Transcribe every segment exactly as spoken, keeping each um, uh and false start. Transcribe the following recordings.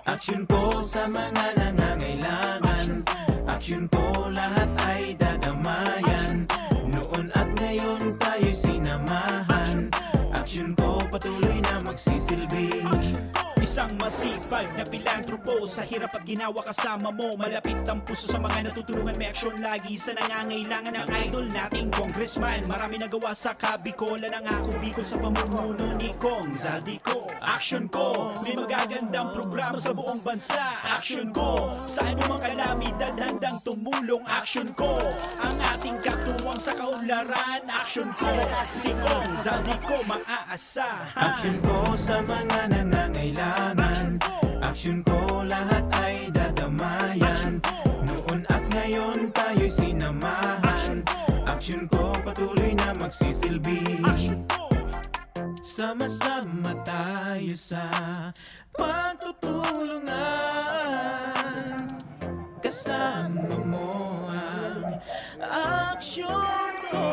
Aksyon ko sa mga nangangailangan. Aksyon ko, lahat ay dadamayan. Noon at ngayon tayo'y sinamahan. Aksyon ko, patuloy na magsisilbi. Isang masipag na pilantropo, sa hirap at ginawa kasama mo. Malapit ang puso sa mga natutulungan, may aksyon lagi sa nangangailangan. Ang idol nating congressman, marami nagawa sa Kabicol. Nangako Bicol sa pamumuno ni Cong Zaldy Co. Aksyon ko, may magagandang programa sa buong bansa. Aksyon ko, sa anumang kalamidad handang tumulong. Aksyon ko, ang ating katuwang sa kaunlaran. Aksyon ko, si Cong Zaldy Co maaasahan. Aksyon ko sa mga nangangailangan. Aksyon ko, lahat ay dadamayan. Noon at ngayon tayo'y sinamahan. Aksyon ko, patuloy na magsisilbi. Sama-sama tayo sa pagtutulungan. Kasama mo ang aksyon ko.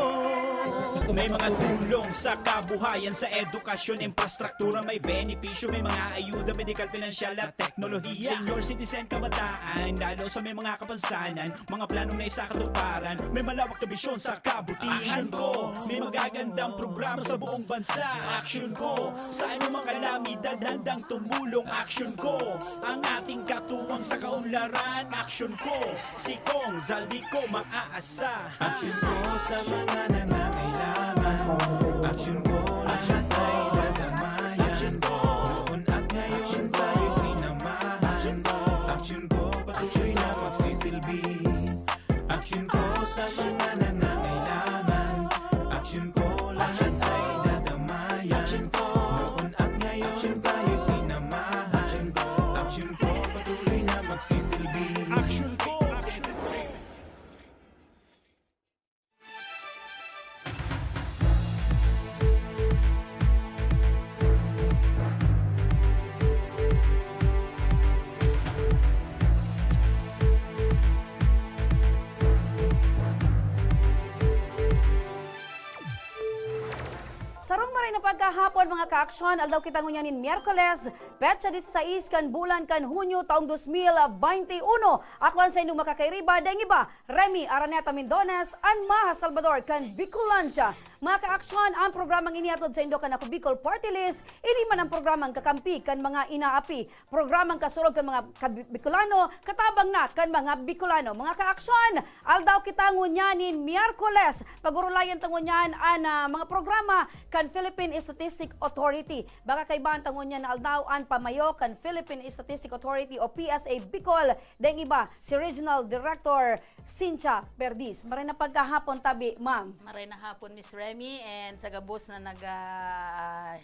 May mga tulong sa kabuhayan, sa edukasyon, infrastruktura, may benepisyo, may mga ayuda, medikal, pinansyal at teknolohiya. Senior citizen, kabataan, lalo sa may mga kapansanan, mga planong naisakatuparan, may malawak na bisyon sa kabutihan. Aksyon ko, may magagandang programa sa buong bansa. Aksyon ko, sa anumang kalamidad handang tumulong. Aksyon ko, ang ating katuwang sa kaunlaran. Aksyon ko, si Cong Zaldy Co maaasahan. Aksyon ko sa mga nangangailangan. Aksyon ko, lahat ay dadamayan. Noon at ngayon tayo sinamahan. Aksyon ko, patuloy na magsisilbi. Aksyon ko sa mga nangangailangan. Aksyon ko, lahat ay dadamayan. Noon at ngayon tayo sinamahan. Aksyon ko, patuloy na magsisilbi. Aksyon ko, aksyon ko. Sarong maray na pagkahapon, mga kaaksyon. Aldaw kita ngunyan nin Miyerkules, petsa disisais kan bulan kan Hunyo, taong dos mil baynte uno. Ako an saindong makakairiba, daing iba, Remy Araneta Mindones, an Maha Salvador kan Bicolandia. Mga kaaksyon, ang programang ini hatod saindo kan Ako Bicol Party List. Ini man ang programang kakampi kan mga inaapi, programang kasurog kan mga Kab-, Bicolano, katabang na kan mga Bicolano. Mga kaaksyon, aldaw kita ngunyan nin Miyerkules. Pag-urulayan ta ngunyan an, ah, mga programa kan Philippine Statistic Authority. Baka kaibahan ta ngunyan na aldaw an pamayo kan Philippine Statistic Authority o P S A Bicol. Daing iba, si Regional Director Cynthia Perdiz. Maray na pagkahapon tabi, ma'am. Maray na hapon, Miss Remy, and sa gabos na nag, ah,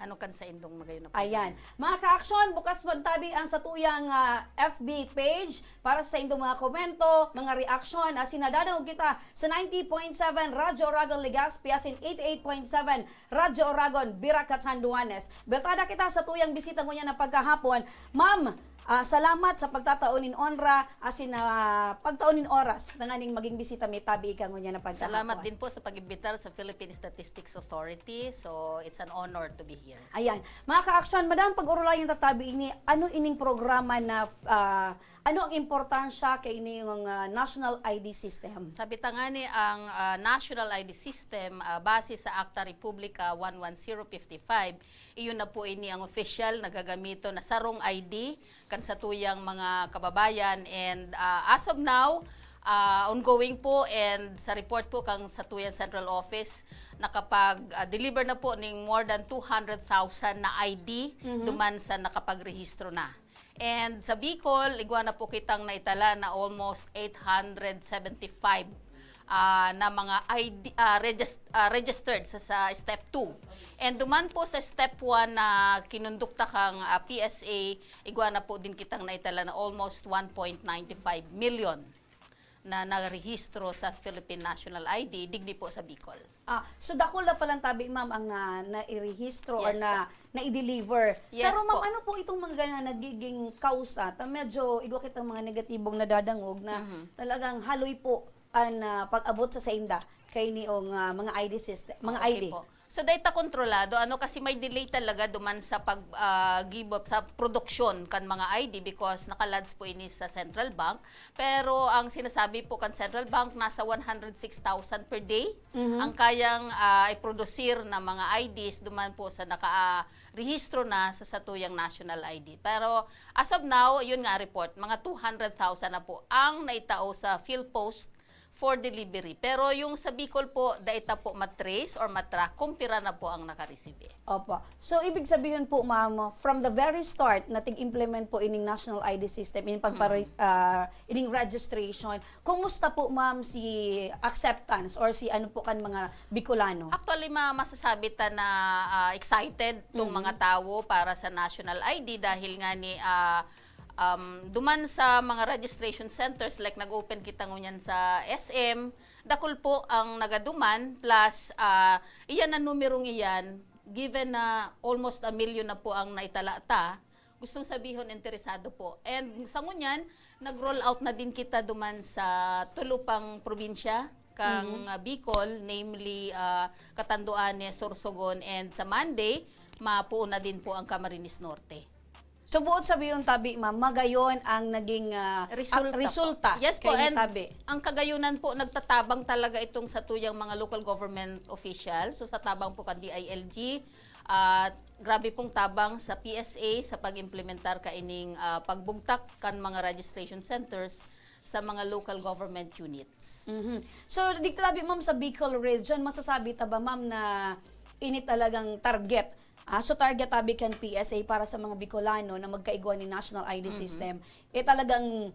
ano kan saindong magayon na programa. Ayan. Mga kaaksyon, bukas man tabi ang satuyang, ah, F B page para sa saindong mga komento, mga reaksyon. Asin nadadangog kita sa ninety point seven Radyo Oragon Legazpi, asin eighty-eight point seven Radyo Oragon Virac, Catanduanes. Bueltada kita satuyang bisita ngunyan na pagkahapon. Ma'am, ah, salamat sa pagtatao nin onra, asin, ah, pagtao nin oras tanganing maging bisita mi tabi ika ngunyan na pagkahapon. Salamat din po sa pag-imbitar sa Philippine Statistics Authority. So, it's an honor to be here. Ayan. Mga kaaksyon, madam, pag-urulayan ta tabi ini, ano ining programa na, ah, ano ang importansya kay ining, ah, National I D System? Sabi ta nga ni ang, ah, National I D System, ah, base sa Acta Republica one one zero fifty-five, iyon na po ini ang opisyal na gagamiton na sarong I D kan satuyang mga kababayan. And, ah, as of now, ah, ongoing po, and sa report po kang satuyang central office, nakapag, ah, deliver na po ning more than two hundred thousand na I D Mhm. duman sa nakapagrehistro na. And sa Bicol, igwa na po kitang naitala na almost eight hundred seventy-five, ah, na mga I D, ah, regis-, ah, registered sa, sa step two. And duman po sa step one na kinundukta kang, ah, P S A, igwa na po din kitang naitala na almost one point nine five million na narehistro sa Philippine National I D, digdi po sa Bicol. Ah, so dakul na palang tabi, ma'am, ang, ah, nairehistro or Yes na po. naideliver. Yes Pero, ma'am, po. ano po itong mga ganyan nagiging kausa? Ta medyo igwa kitang mga negatibong nadadangog na Mhm. talagang haloy po an, ah, pag-abot sa sainda kay niong, ah, mga I D system, mga Okay I D? Po. So, dahil ta kontrolado, ano, kasi may delay talaga duman sa pag, ah, give up sa produksyon kan mga I D because naka-lodge po ini sa central bank. Pero ang sinasabi po kan central bank, nasa one hundred six thousand per day Mhm. ang kayang, ah, i-produce na mga I Ds duman po sa naka, ah, rehistro na sa satuyang national I D. Pero as of now, yun nga report, mga two hundred thousand na po ang naitao sa PhilPost for delivery. Pero yung sa Bicol po, dai ta po matrace or matrack kung pira na po ang naka-receive. Opo. So, ibig sabihin po, ma'am, from the very start na tig-implement po ining national I D system, ining pagpare- ah, ining registration, kumusta po, ma'am, si acceptance or si ano po kan mga Bicolano? Actually, ma masasabi ta na, ah, excited tong Mhm. mga tawo para sa national I D dahil nga ni, ah, um, duman sa mga registration centers, like nag-open kita ngunyan sa S M, dakul po ang nagaduman, plus, ah, iyan na numerong iyan, given na almost a million na po ang naitala ta, gustong sabihon, interesado po. And sa ngunyan, nag-roll out na din kita duman sa tulo pang probinsya kang, ah, Bicol, namely, ah, Catanduanes, Sorsogon, and sa Monday, mapuon na din po ang Camarines Norte. So, buot sabihon, tabi, ma'am, magayon ang naging, ah, Resulta ah, po. resulta Yes po, kay and tabi. Ang kagayunan po, nagtatabang talaga itong satuyang mga local government officials. So, sa tabang po kan D I L G, ah, grabe pong tabang sa P S A sa pag-implementar kaining, ah, pagbugtak kan mga registration centers sa mga local government units. Mhm. So, di tabi, ma'am, sa Bicol region, masasabi ta ba, ma'am, na ini talagang target? Ah, so, target tabi kan P S A para sa mga Bicolano na magkaigwa ni national I D system, eh, talagang,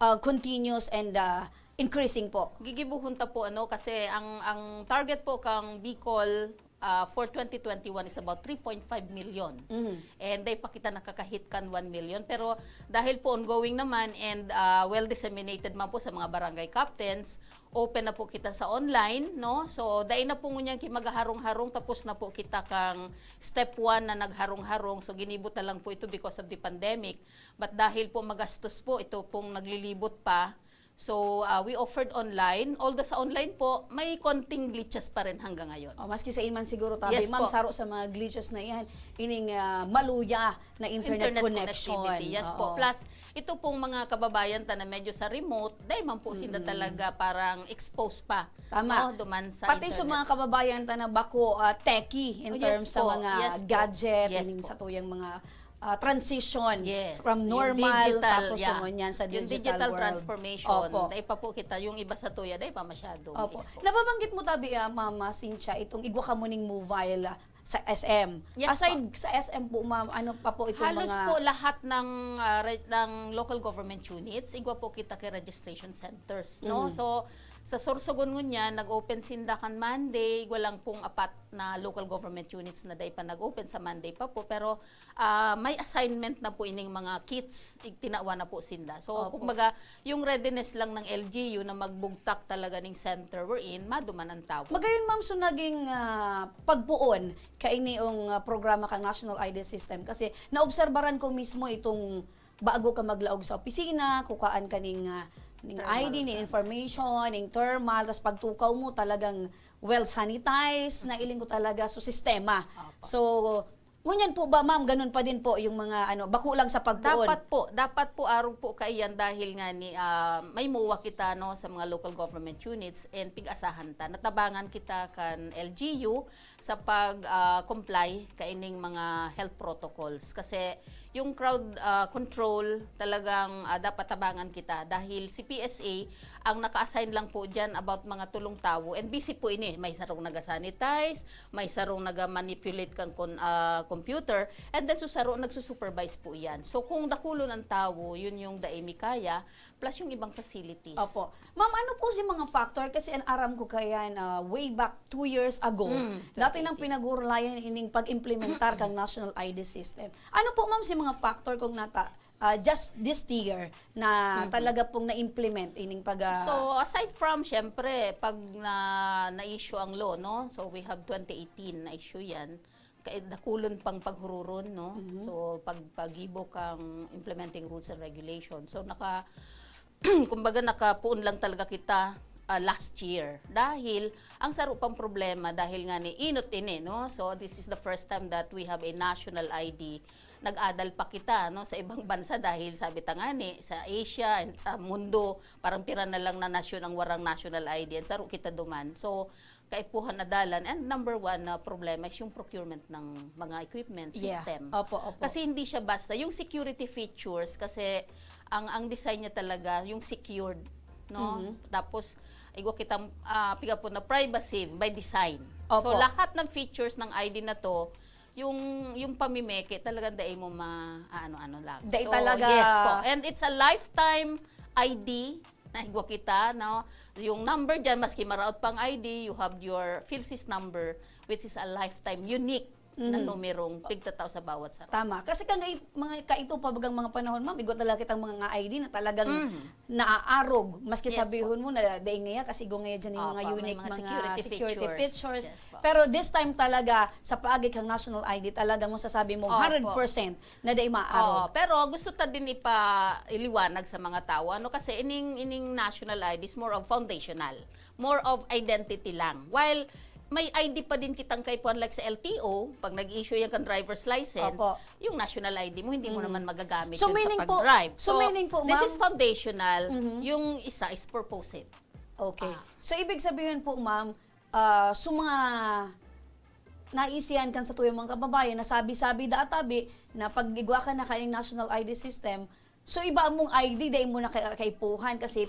ah, continuous and, ah, increasing po. Gigibuhon ta po, ano, kasi ang ang target po kang Bicol, ah, for twenty twenty-one is about three point five million. Mhm. And dai pa kita nakakahit kan one million. Pero dahil po ongoing naman and, ah, well disseminated man po sa mga barangay captains, open na po kita sa online, no? So, dai na po ngunyan ki magharong-harong, tapos na po kita kang step one na nagharong-harong. So, ginibo ta lang po ito because of the pandemic. But dahil po magastos po, ito pong naglilibot pa. So, ah, we offered online. Although sa online po, may konting glitches pa rin hanggang ngayon. Oh, maski sa iman siguro, tabi, Yes ma'am, po. Saro sa mga glitches na iyan, ining, ah, maluya na internet, connection. Connectivity. Yes po. Oo. Plus, ito pong mga kababayan ta na medyo sa remote, dai man po sinda talaga parang exposed pa. Tama. No? Duman sa Pati sa internet. Mga kababayan ta na bako, ah, techie in Oh, yes terms sa po. mga Yes po. gadget, Yes ining po. satuyang mga, ah, transition Yes. from Yung normal digital, tapos yeah. ngunyan sa Yung digital, digital world. Transformation, Opo. Dai pa po kita, yung iba sa tuya, dai pa masyado Opo. exposed. Nababanggit mo, tabi, ah, Mama Cynthia, itong igwa kamo ning mobile, ah, sa S M. Yes Aside sa S M po, ma'am, ano pa po itong Halos mga... po lahat ng, ah, re- ng local government units, igwa po kita kay registration centers, no? Mhm. So, sa Sorsogon ngunyan, nag-open sinda kan Monday, igwa lang pong apat na local government units na dai pa nag-open, sa Monday pa po, pero, ah, may assignment na po ining mga kits, ig- tinawa na po sinda. So, Opo. Kumbaga, yung readiness lang ng L G U na magbugtak talaga ning center wherein maduman ang tawo. Magayon, ma'am, so naging, ah, pagpuon kaini yung, ah, programa kang National I D System, kasi naobserbaran ko mismo itong bago ka maglaog sa opisina, kukaan ka ning, ah, ning Thermal I D, ning exam. Information, ning thermal, tas pagtukaw mo talagang well sanitized, nailing ko talaga, so sistema. Opo. So, ngunyan po ba, ma'am, ganun pa din po yung mga, ano, bako lang sa pagpuon? Dapat po, dapat po arog po kaiyan dahil nga ni, ah, may MOA kita, no, sa mga local government units and pig-asahan ta. Natabangan kita kan L G U sa pag, ah, comply kaining mga health protocols. Kasi yung crowd, ah, control talagang, ah, dapat tabangan kita dahil si P S A ang naka-assign lang po diyan about mga tulong tawo and busy po ini. May sarong naga-sanitize, may sarong naga-manipulate kang kon- ah, computer, and then so saro nagsusupervise po iyan. So kung dakulon ang tawo, yun yung dai mi kaya, plus yung ibang facilities. Opo. Ma'am, ano po si mga factor? Kasi ang aram ko kaya na way back two years ago, Mm, dati nang twenty eighteen. Pinagurulayan ining pag-implementar kang National I D System. Ano po, ma'am, si mga factor kung nata, ah, just this year na talaga pong na-implement ining pag, ah, So, aside from, syempre, pag na, na-issue ang law, no? So, we have twenty eighteen na issue yan. Kaya dakulon pang paghururon, no? So, pag, paggibo kang implementing rules and regulations. So, naka, kumbaga, nakapuon lang talaga kita ah, last year. Dahil ang saro pang problema, dahil nga ni inot ini, no? So, this is the first time that we have a national I D. Nag-adal pa kita, no? Sa ibang bansa dahil sabi ta nga ni, sa Asia and sa mundo, parang pira na lang na nasyon ang warang national I D. And saro kita duman. So, kaipuhan na dalan. And number one na problema is yung procurement ng mga equipment, Yeah. system. Opo, opo. Kasi hindi siya basta. Yung security features, kasi ang ang design niya talaga, yung secured, no? Mhm. Tapos, igwa kitang ah, piga po na privacy by design. Opo. So, lahat ng features ng I D na to, yung yung pamimeke talagang dai mo ma ano-ano lang. Dai So, talaga. Yes po. And it's a lifetime I D na igwa kita, no? Yung number dyan, maski maraot pang I D, you have your PhilSys number, which is a lifetime unique na Mhm. numerong tigtatao sa bawat saro. Tama. Kasi kang mga kaito pa bagang mga panahon, ma'am, igwa talaga kitang mga I D na talagang Mhm. naaarog. Maski Yes sabihon mo na dai ngaya kasi igwa ngaya dyan yung Opo, mga may unique mga mga security security features. features. Yes po. Pero this time talaga, sa paagi kang national I D, talagang masasabi mong Opo. hundred percent na dai Oo, maarog. pero gusto ta din ipailiwanag sa mga tao, ano, kasi ining ining national I D is more of foundational, more of identity lang. While may I D pa din kitang kaipuhan, like sa L T O, pag nag-issue yan kang driver's license, Opo. yung national I D mo, hindi mo Mhm. naman magagamit So, yun meaning sa po- pag-drive. so, meaning po, this ma'am- is foundational, Mhm. yung isa is purposive. Okay. Ah. So, ibig sabihin po, ma'am, ah, so mga naisihan kan sa tuyang mga kababayan na sabi-sabi da tabi na pag igwa ka na kaining national I D system, so iba mong I D, dai mo na ka- kaipuhan kasi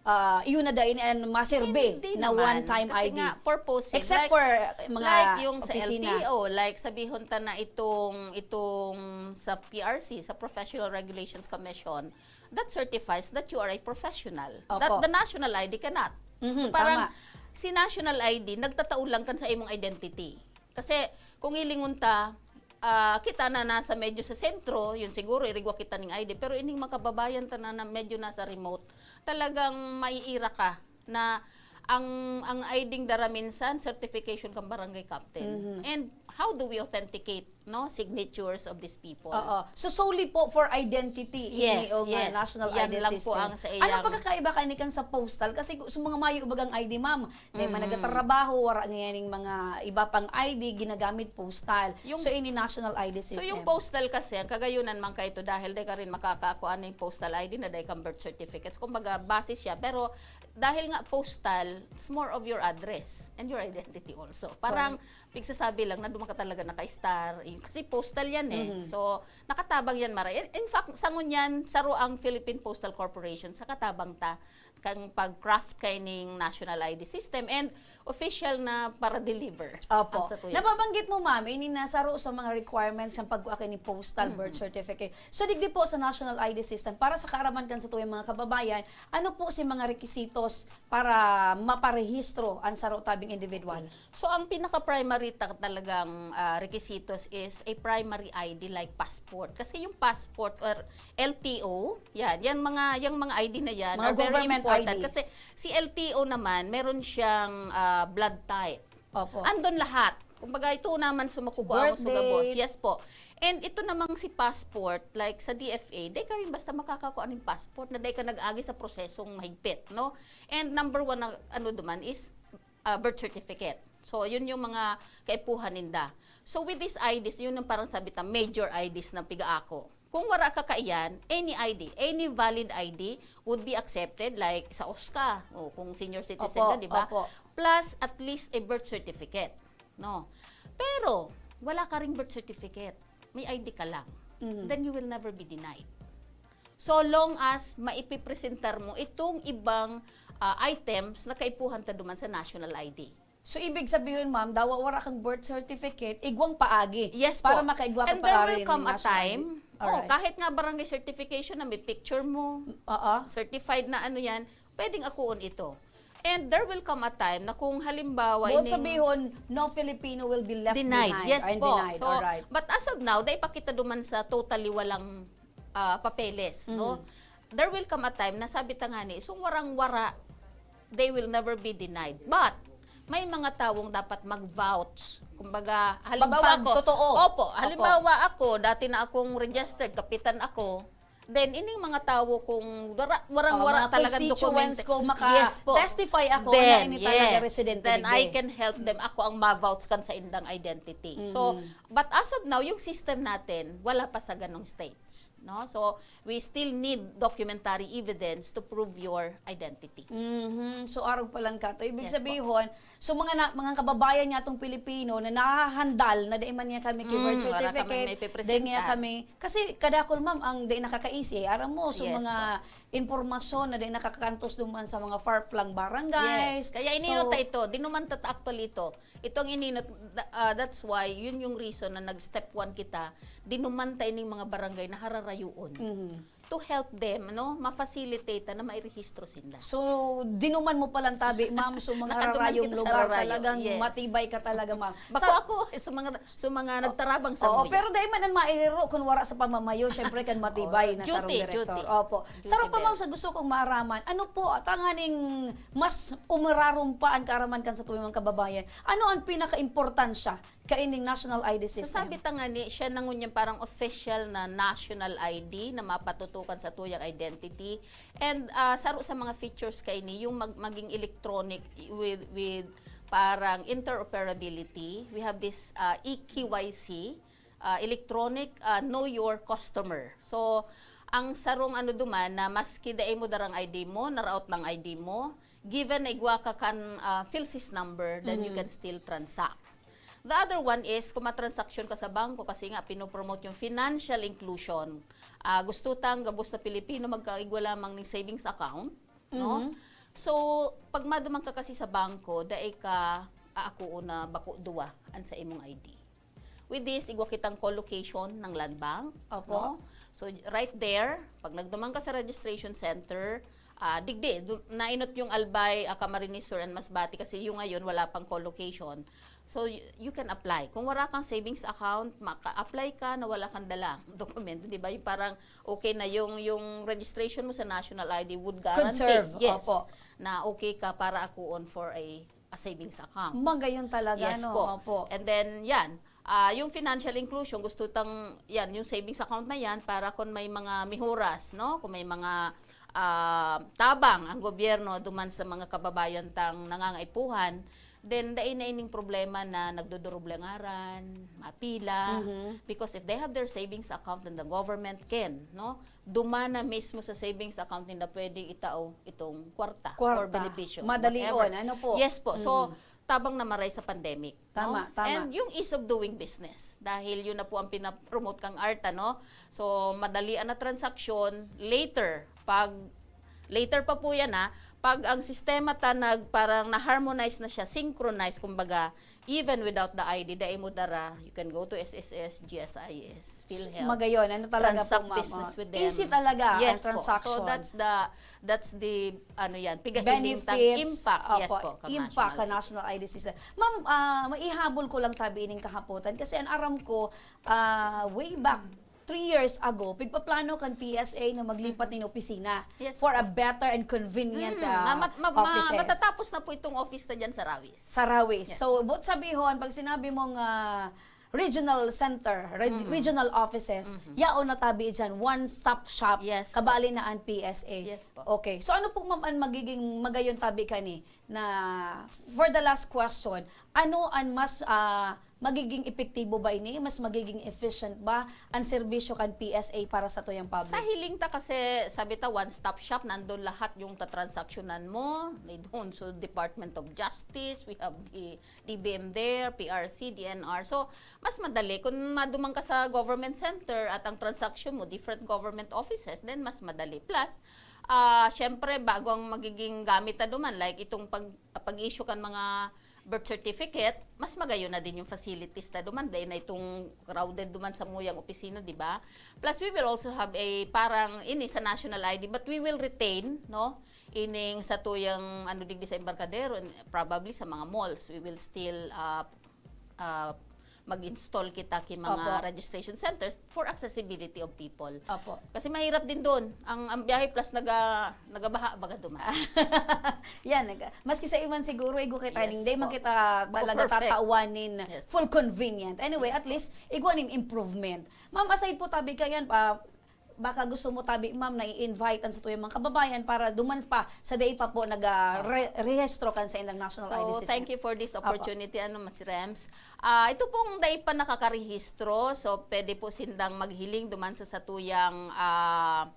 ah, iyon na dai na maserbe Hindi na naman. One-time Kasi I D. Nga, purposive. Except Like, for mga like yung sa opisina. L T O, like sabihon ta na itong, itong sa P R C, sa Professional Regulations Commission, that certifies that you are a professional. Opo. That the national I D cannot. Mhm, So parang tama. si national I D, nagtatao lang kan sa imong identity. Kasi kung ilingon ta, ah, kita na nasa medyo sa sentro, yun siguro, irigwa kita ning I D. Pero ining mga kababayan ta na, na medyo nasa remote, talagang maiira ka na ang ang I D-ng dara minsan, certification kang barangay captain. Mhm. And how do we authenticate, no, signatures of these people? Oo. So solely po for identity Yes, ini o nga yes. national Yan I D lang system. Po ang sa Ano iyang pagkakaiba kani kan sa postal? Kasi gu- sa mga mayo bagang I D, ma'am, dahil man Mm. nagtatrabaho, wala ngayon mga iba pang I D, ginagamit postal. Yung- So ini national I D So system. Yung postal kasi, ang kagayunan man kaito dahil di ka rin makakakuha ng postal I D na dahil kang birth certificates. Kumbaga, base siya. Pero dahil nga postal, it's more of your address and your identity also. Parang pigsasabi lang na duman ka talaga naka-star. Eh, kasi postal yan eh. Mhm. So, nakatabang yan maray. In, in fact, sangon yan, saro ang Philippine Postal Corporation sa katabang ta kang pag-craft kaining national I D system and official na para deliver. Opo. Ang sa tuya. Nababanggit mo, ma'am, ini na saro sa mga requirements ng pagkuha ni postal Mm-hmm. birth certificate. So, digdi po sa national I D system, para sa kaaraman kan sa tuyang mga kababayan, ano po si mga requisitos para maparehistro ang saro tabing individual? So, ang pinaka-primary ta-, talagang ah, requisitos is a primary I D like passport. Kasi yung passport or L T O, yan, yan mga, yung mga I D na yan Mga are very government important. I Ds. Kasi si L T O naman, meron siyang ah, blood type. Opo. Andon lahat. Kumbaga, ito naman sumakukuha mo Birth sa gabos. date. Yes po. And ito namang si passport, like sa D F A, di ka rin basta makakakuha ng passport na di ka nag-agi sa prosesong mahigpit, no? And number one na ano duman is ah, birth certificate. So, yun yung mga kaipuhan ninda. So, with these I Ds, yun ang parang sabi ta, major I Ds ng piga-ako. Kung wala ka kaiyan, any I D, any valid I D would be accepted, like sa OSCA, o kung senior citizen Opo, ka, di ba? Opo. Plus, at least a birth certificate. No? Pero, wala ka ring birth certificate. May I D ka lang. Mhm. Then you will never be denied. So long as maipipresentar mo itong ibang ah, items na kaipuhan ta duman sa national I D. So, ibig sabihin, ma'am, dawa wala kang birth certificate, igwang paagi Yes para po. makaigwa ka And there para will rin come ng a national I D. time, oh, Alright. Kahit nga barangay certification na may picture mo, Oo. certified na ano yan, pwedeng akuon ito. And there will come a time na kung halimbawa Buot ining- sabihon, no Filipino will be left Denied. behind. Yes Ay, po. Denied. So, Alright. But as of now, dahil pakita duman sa totally walang ah, papeles, no? Mm. There will come a time na sabi ta nga ni, so warang-wara, they will never be denied. But, may mga tawong dapat mag-vouch. Kumbaga, halimbawa Pagpag-, ako, totoo. Opo, Opo. Halimbawa ako, dati na akong registered, kapitan ako, Then, ining mga tawo kung wara-, warang-wara Oh, mga talagang constituents dokumento. ko, Yes po. maka-testify ako na Then, ini talaga yes. residente Then, I digdi. Can help them. Ako ang ma-vouch kan sa indang identity. So, Mm-hmm. but as of now, yung system natin, wala pa sa ganong stage. No? So, we still need documentary evidence to prove your identity. Mhm. So, arog pa lang ka to. Ibig Yes po. Sabihin, so mga na, mga kababayan niya tong Pilipino na nahahandal na dai man niya kami ki Mm, birth wala kami certificate, may dai pipresenta. niya kami, kasi kadakol, ma'am, ang dai nakakaisi. Aram mo, so Yes mga impormasyon na dai nakakakantos duman sa mga far-flung barangays. Yes. Kaya ininot So, ta ito. Dinuman ta actually ito. Ito ang ininot, th- ah, that's why, yun yung reason na nag-step one kita. Dinuman ta ining mga barangay na hararayoon. Mhm. To help them, no? Ma-facilitate ta na mairehistro sinda. So, dinuman mo palang tabi, ma'am, so mga Nakaduman rarayong kita sa lugar, rarayo, talagang yes. Matibay ka talaga, ma'am. Bako Sa- ako, eh, sa mga, sa mga nagtarabang sa Oo, muya. Pero dai man ang mairiro kun wara sa pamamayo, syempre kan matibay Oo, na duty, sarong direktor. duty. Opo. Duty Sarong pa, belt. Ma'am, sa gusto kong maaraman, ano po, tanganing mas umirarom pa ang kaaraman kan satuyang mga kababayan? Ano ang pinaka-importansya kaining national I D system? Sasabi ta nga ni, siya na ngunyan parang official na national I D na mapatutukan sa tuyang identity. And ah, saro sa mga features kaini, yung mag- maging electronic with, with parang interoperability. We have this ah, E K Y C, ah, electronic ah, know your customer. So, ang sarong ano duman na maski dai mo darang I D mo, naraot ng I D mo, given na igwa ka kan ah, PhilSys number, then you can still transact. The other one is kung matransaksyon ka sa bangko, kasi nga pinopromote yung financial inclusion. Ah, gusto tang gabos na Pilipino magkaigwa lamang ning savings account, no? So, pag maduman ka kasi sa bangko, dai ka aakuon na bako duwa an sa imong I D. With this, igwa kitang co-location ng Land Bank. Opo. No? So, right there, pag nagduman ka sa registration center, ah, digdi, du- nainot yung Albay, ah, Camarines Sur and Masbate kasi yung ngayon wala pang co-location. So, y- you can apply. Kung wala kang savings account, maka-apply ka na wala kang dalang dokumento, di ba? Yung parang okay na yung, yung registration mo sa national I D would guarantee, Conserve, yes, opo. na okay ka para akuon for a, a savings account. Magayon talaga, Yes no? po. Opo. And then, yan. Ah, yung financial inclusion, gusto tang, yan, yung savings account na yan, para kung may mga mihuras, no? Kung may mga ah, tabang ang gobyerno duman sa mga kababayan tang nangangaipuhan, then dai na ining problema na nagdodoroble ang ngaran, mapila. Mhm. Because if they have their savings account, then the government can, no? Duman na mismo sa savings account nila pwedeng itao itong kwarta, or Kwarta. benepisyo, Madalion, whatever. Ano po? Yes po. So, Mm. tabang na maray sa pandemic. Tama, No? tama. And yung ease of doing business, dahil yun na po ang pinapromote kang ARTA, no? So, madali ang na transaksyon. Later, pag, later pa po yan, ha, pag ang sistema ta nag, parang na-harmonize na siya, synchronize, kumbaga, even without the I D, dai mo dara, you can go to S S S, G S I S, PhilHealth. Magayon, ano talaga Transact po, ma'am? business with them. Easy talaga Yes ang transaction. Po. So, that's the, that's the, ano yan, pigahiling tang Benefits, impact. Yes opo, po, kang impact ka national national I D system. Ma'am, ah, maihabol ko lang tabi ining kahapon kasi an aram ko, ah, way back three years ago, pigpaplano kan P S A na maglipat nin opisina Yes for a po. better and convenient Mm, ah, ma- ma- ma- offices. Matatapos na po itong office na dyan sa Rawis. Sa Rawis. So, both sabihon, pag sinabi mong ah, regional center, reg- regional offices, yaon na tabi dyan, one-stop shop, Yes po. kabali na an P S A. Yes po. Okay. So, ano po, ma'am, ang magiging magayon tabi kani na, for the last question, ano ang mas ah, magiging epektibo ba ini? Mas magiging efficient ba ang serbisyo kan P S A para sa tuyang public? Sa hiling ta kasi, sabi ta, one-stop shop, nandun lahat yung tatransaksyonan mo. May doon, so, Department of Justice, we have the D B M there, P R C, D N R. So, mas madali. Kung maduman ka sa government center at ang transaksyon mo, different government offices, then mas madali. Plus, ah syempre, bago ang magiging gamit na duman, like itong pag, pag-issue kan mga birth certificate, mas magayon na din yung facilities na duman. Dahil na itong crowded duman sa muyang opisina, di ba? Plus, we will also have a parang ini sa national I D, but we will retain, no? Ining sa tuyang, ano, digdi sa embarkadero, and probably sa mga malls, we will still uh, uh, mag-install kita ki mga Opo. Registration centers for accessibility of people. Opo. Kasi mahirap din doon. Ang, ang biyahe plus naga, nagabaha baga duman. Yan, nag- maski sa iman siguro, igwa kita Yes ning day, po. man kita Bako talaga perfect. Tatawan nin Yes. Full convenient. Anyway, at least, igwa nin improvement. Ma'am, aside po tabi kayan, ah, Baka gusto mo tabi, ma'am, na i-invite ang satuyang mga kababayan para duman pa sa dai pa po nag, ah, Opo. re-, rehistro kan sa International I D So, System. thank you for this Opo. opportunity, ano, Mas Rems. Ah, ito pong dai pa nakakarehistro, so pwede po sindang maghiling duman sa satuyang, ah,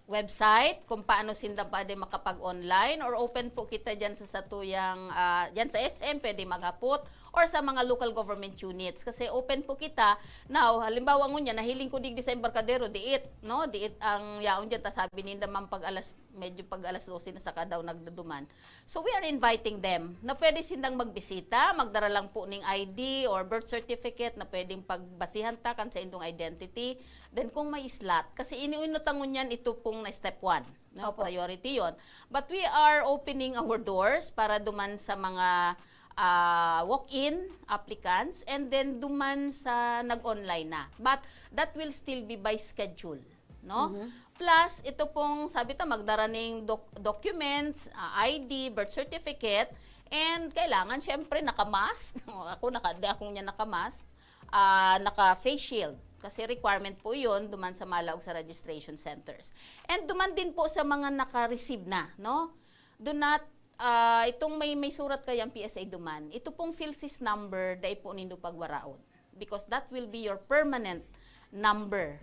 website kung paano sinda pwede makapag-online or open po kita dyan sa satuyang, ah, dyan sa S M, pwede maghapot or sa mga local government units. Kasi open po kita. Now, halimbawa ngunyan, nahiling ko digdi sa Embarcadero, diit, no? Diit ang yaon dyan, ta sabi ninda, "Ma'am, pag alas, medyo pag alas dose na saka daw nagduduman." So, we are inviting them na pwede sindang magbisita, magdara lang po ning I D or birth certificate na pwedeng pagbasihan ta kan sa indong identity. Then, kung may slot, kasi iniinutang ngunyan ito pong na step one, no? Opo. Priority yon. But we are opening our doors para duman sa mga, ah, walk-in applicants and then duman sa nag-online na. But that will still be by schedule, no? Mhm. Plus, ito pong, sabi ta, magdara ning doc-, documents, ah, I D, birth certificate, and kailangan, syempre, naka-mask. Ako, naka, di ako niya naka-mask. Ah, naka-face shield. Kasi requirement po yun, duman sa malaog sa registration centers. And duman din po sa mga naka-receive na, no? Do not, ah, itong may, may surat kaya ang P S A duman, ito pong PhilSys number, dai po nindo pagwaraon. Because that will be your permanent number.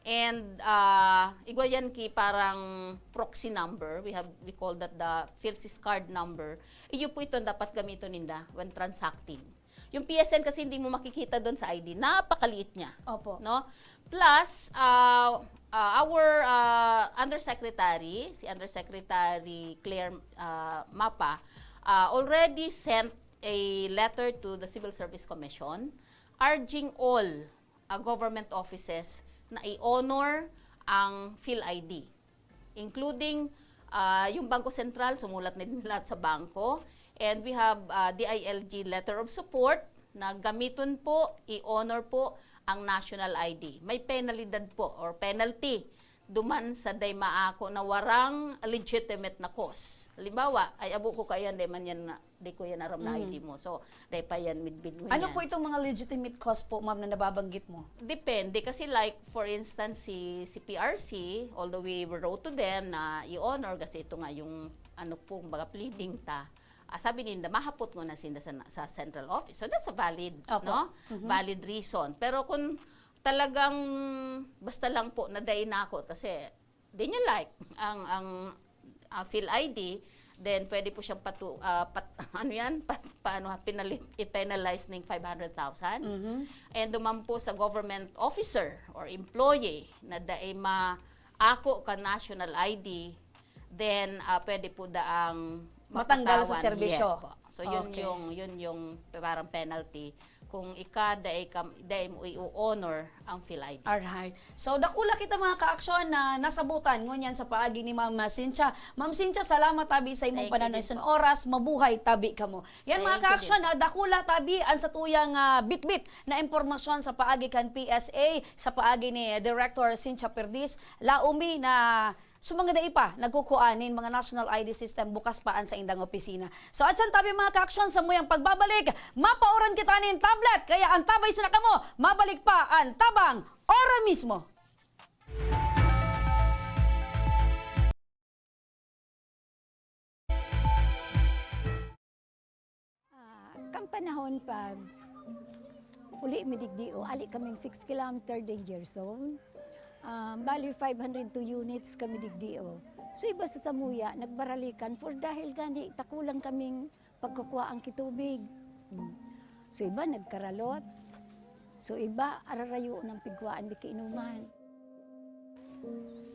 And, ah, igwa yan ki parang proxy number. We have, we call that the PhilSys card number. Iyo po ito ang dapat gamiton ninda when transacting. Yung P S N kasi hindi mo makikita doon sa I D. Napakaliit niya. Opo. No? Plus, ah, ah, our, ah, undersecretary, si Undersecretary Claire, ah, Mapa, ah, already sent a letter to the Civil Service Commission urging all, ah, government offices na i-honor ang PhilID, including, ah, yung Bangko Sentral, sumulat na din lahat sa bangko. And we have, ah, D I L G letter of support na gamiton po, i-honor po ang national I D. May penalidad po or penalty duman sa dai maako na warang legitimate na cause. Halimbawa, ay, abo ko kaiyan, dai man yan na, dai ko yan aram na Mm. I D mo. So, dai pa yan midbid mo Ano yan. po itong mga legitimate cause po, ma'am, na nababanggit mo? Depende. Kasi like, for instance, si, si P R C, although we wrote to them na i-honor, kasi ito nga yung, ano po, kumbaga, pleading ta. Ah, sabi ninda, mahapot ko na sinda sa, sa central office. So, that's a valid, Opo. no? Mhm. Valid reason. Pero kung talagang basta lang po na dai na ako, kasi di niya like ang, ang, ah, PhilID, then pwede po siyang patu-, ah, pat-, ano yan? Pa-, paano, ha, pinali-, i-penalize ning five hundred thousand. Mhm. And duman po sa government officer or employee na dai ma-ako ka national I D, then, ah, pwede po daang Matanggal sa mapatawan. serbisyo. Yes po. So, yun Okay. yung, yun yung parang penalty kung ika dai ka, dai mo i-honor ang PhilID. Alright. So, dakula kita, mga kaaksyon, na nasabutan ngunyan sa paagi ni Ma'am Cynthia. Ma'am Cynthia, salamat tabi sa imong Thank you panahon din sa po. oras. Mabuhay tabi kamo. Yan, mga Thank you kaaksyon, din. ha, dakula tabi ang satuyang, ah, bitbit na impormasyon sa paagi kan P S A, sa paagi ni Director Cynthia Perdiz Laumi na sa mga dai pa nagkukua nin mga national I D system, bukas pa an saindang opisina. So, atyan tabi, mga kaaksyon, sa muyang pagbabalik, mapaoran kita nin tablet, kaya antabay sana kamo, mabalik pa an Tabang ora mismo. Ah, kan panahon pag uli mi digdi, o, ali kaming six kilometer danger zone. Ah, bali, five hundred two units kami digdi, o. So, iba sa samuya, nagbaralikan for dahil gani, takulang kaming pagkakuhaan ki tubig. Hmm. So, iba nagkaralot. So, iba, ararayo ng pigkuhaan, di kainuman.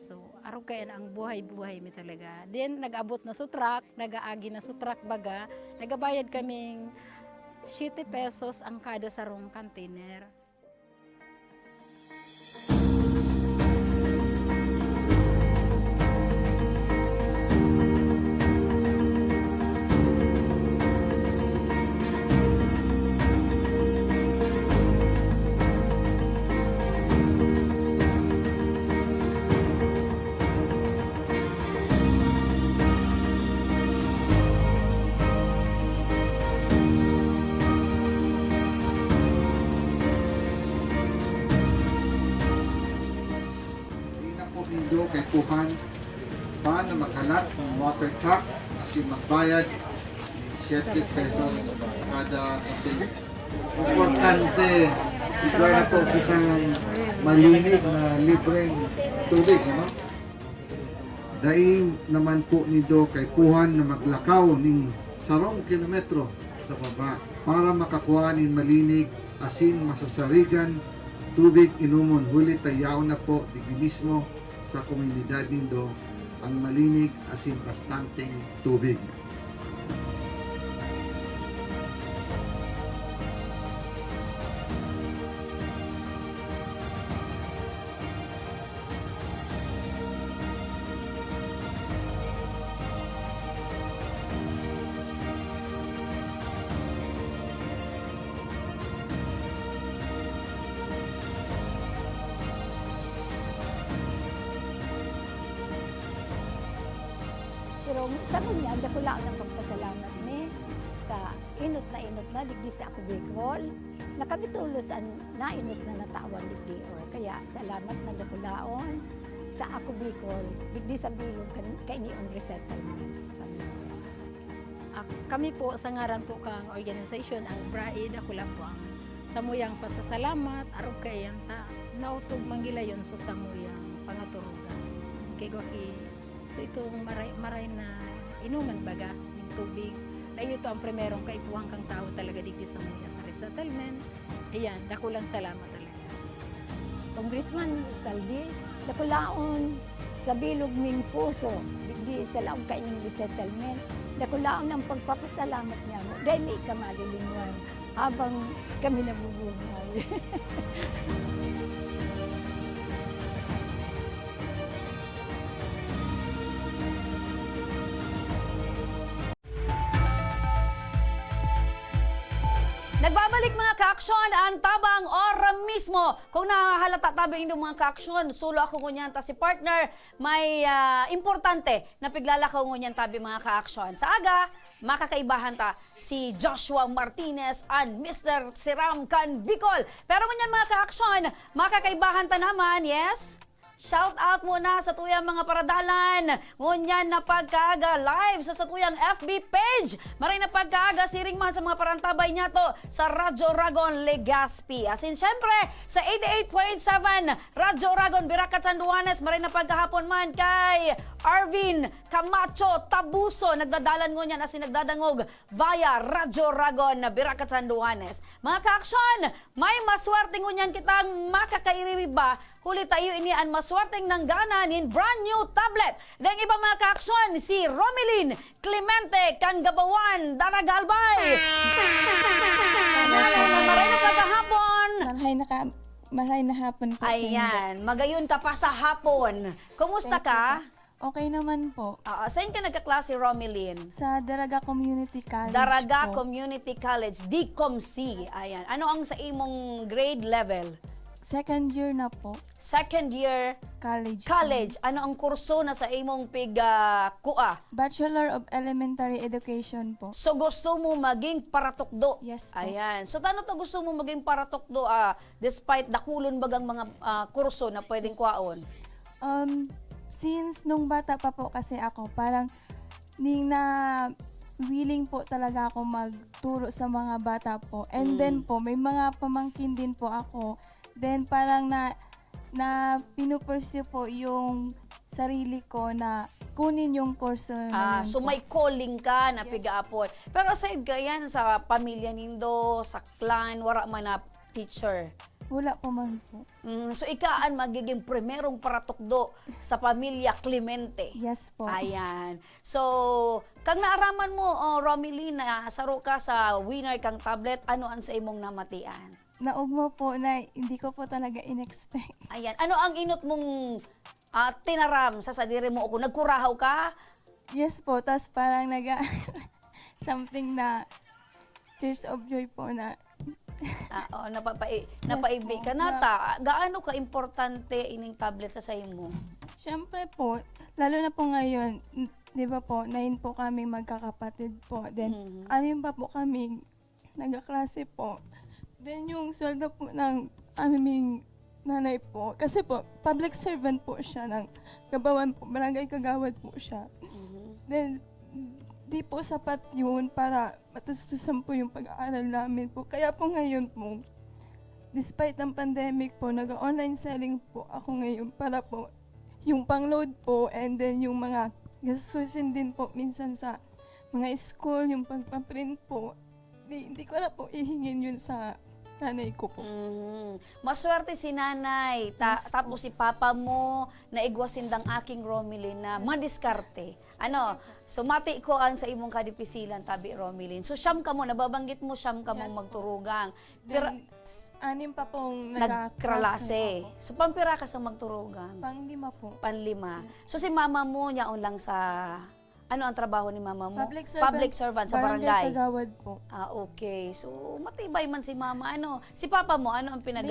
So, arog kaya na ang buhay-buhay mi talaga. Then, nag-abot na sa truck, nag-aagi na sa truck baga, nagabayad kaming siyete pesos ang kada sarong container. Kuhan pa na maghalat ng water truck asin magbayad ng siyete pesos kada container. Importante, igwa na po kitang malinig na libreng tubig, ano? Dai naman po nindo kaipuhan na maglakaw nin sarong kilometro sa baba para makakua nin malinig asin masasarigan tubig inomon, huli ta yaon na po digdi mismo sa komunidad nindo ang malinig asin bastanteng tubig. Pero sa ngunyan, dakula ang pagpasalamat mi sa inot na inot na digdi sa Ako Bicol, na kami tolos an nainot na natawan digdi. O, kaya salamat na dakulaon sa Ako Bicol, digdi sa bilog kan, kainiong resettlement sa Samuya. Ak-, kami po, sa ngaran po kang organisasyon, ang BRAE, dakula po ang samuyang pasasalamat, arog kaiyan ta, naotob man gilayon sa samuyang pangaturugan. Kay gwa ki, so itong maray, maray na inuman baga, yung tubig, na ito ang primerong kaipuhan kang tao talaga digdi sa mga sa resettlement. Ayan, dakulang salamat talaga. Congressman Saldi, dakulaon sa bilog ming puso, digdi sa laog kaining resettlement, dakulaon ang pagpapasalamat niya mo. Dahil may ka malilingwan habang kami nabubuhay. Nagbabalik, mga ka-aksyon, ang Tabang Ora mismo. Kung nahahalata tabi nindo, mga ka-aksyon, solo ako ngunyan ta si partner, may, ah, importante na piglalakaw ngunyan tabi, mga ka-aksyon. Sa aga, makakaibahan ta si Joshua Martinez and Mister Siram kan Bicol. Pero ngunyan, mga ka-aksyon, makakaibahan ta naman, yes? Shout out muna sa tuyang mga paradalan. Ngunyan na pagkaaga live sa satuyang F B page. Maray na pagkaaga, siring man sa mga parantabay niyato sa Radyo Ragon Legazpi. Asin, syempre, sa eighty-eight point seven Radyo Ragon, Viracocha, Anduanes. Maray na pagkahapon man kay Arvin Camacho Tabuso. Nagdadalan ngunyan asin nagdadangog via Radyo Ragon, Viracocha, Anduanes. Mga ka-aksyon, may maswerte ngunyan kitang makakairiba. Huli ta iyo ini an maswerteng nanggana nin brand new tablet. Daing iba, mga ka-aksyon, si Romelin Clemente kan Gabawan, Daraga, Albay. Maray na pagkahapon. Marhay na ka-, marhay na hapon po, Ayan, magayon ka pa sa hapon. Kumusta Thank you ka? po. Okay naman po. Oo, saan ka nagkaklase, Romelin? Sa Daraga Community College Daraga po. Community College, DCOMC. Ayan. Ano ang sa imong grade level? Second year na po. Second year College po. college. Ano ang kurso na sa imong pig, ah, kua? Bachelor of Elementary Education po. So, gusto mo maging paratukdo? Yes po. Ayan. So, tano ta gusto mo maging paratukdo, ah, despite dakulon bagang mga, ah, kurso na pwedeng kwaon? Um, since nung bata pa po kasi ako, parang ning na willing po talaga ako magturo sa mga bata po. And then Mm. po, may mga pamangkin din po ako. Then parang na, na pinupursue po yung sarili ko na kunin yung kurso na Ah, yun so po. may calling ka na Yes. pigaapon. Pero aside ka yan, sa pamilya nindo, sa clan, wala man na teacher? Wala pa man po. Mm, so, ika an magiging primerong paratukdo sa pamilya Clemente. Yes po. Ayan. So, kang naaraman mo, oh, Romelin, na saro ka sa winner kang tablet, ano an sa imong namatian? Naugma po na hindi ko po talaga in-expect. Ayan. Ano ang inot mong, ah, tinaram sa sadiri mo? O kung nagkurahaw ka? Yes po. Tas parang naga-, something na tears of joy po na Ah, oh, napapai-, Yes napaibi po. ka na Na ta. Gaano ka-importante ining tablet sa saimo? Siyempre po, lalo na po ngayon, n-, di ba po, nine po kami magkakapatid po. Then, Mm. anim pa po kami nagkaklase po. Then, yung sweldo po ng aming nanay po. Kasi po, public servant po siya ng Gabawan po, barangay kagawad po siya. Mhm. Then, di po sapat yun para matustusan po yung pag-aaral namin po. Kaya po ngayon po, despite ng pandemic po, nag-online selling po ako ngayon para po yung pang-load po and then yung mga gastusin din po minsan sa mga school, yung pagpa-print po. Di, di ko na po ihingin yun sa nanay ko po. Mhm. Maswerte si nanay, ta-, Yes po. tapos si papa mo, naigwa sindang aking Romelyn na Yes. madiskarte. Ano, sumati ko ang sa imong kadipisilan, tabi Romelyn. So, siyam kamo, nababanggit mo, siyam kamong Yes po. magturugang. Pira- Then, s-, anim pa pong Nagkralase. nagkaklase ako. So, pampira ka sa magturugang? Panglima po. Panlima. Yes. So, si mama mo, yaon lang sa, ano ang trabaho ni mama mo? Public servant. Public servant sa Barangay barangay. Kagawad po. Ah, okay. So, matibay man si mama. Ano, si papa mo, ano ang Laborer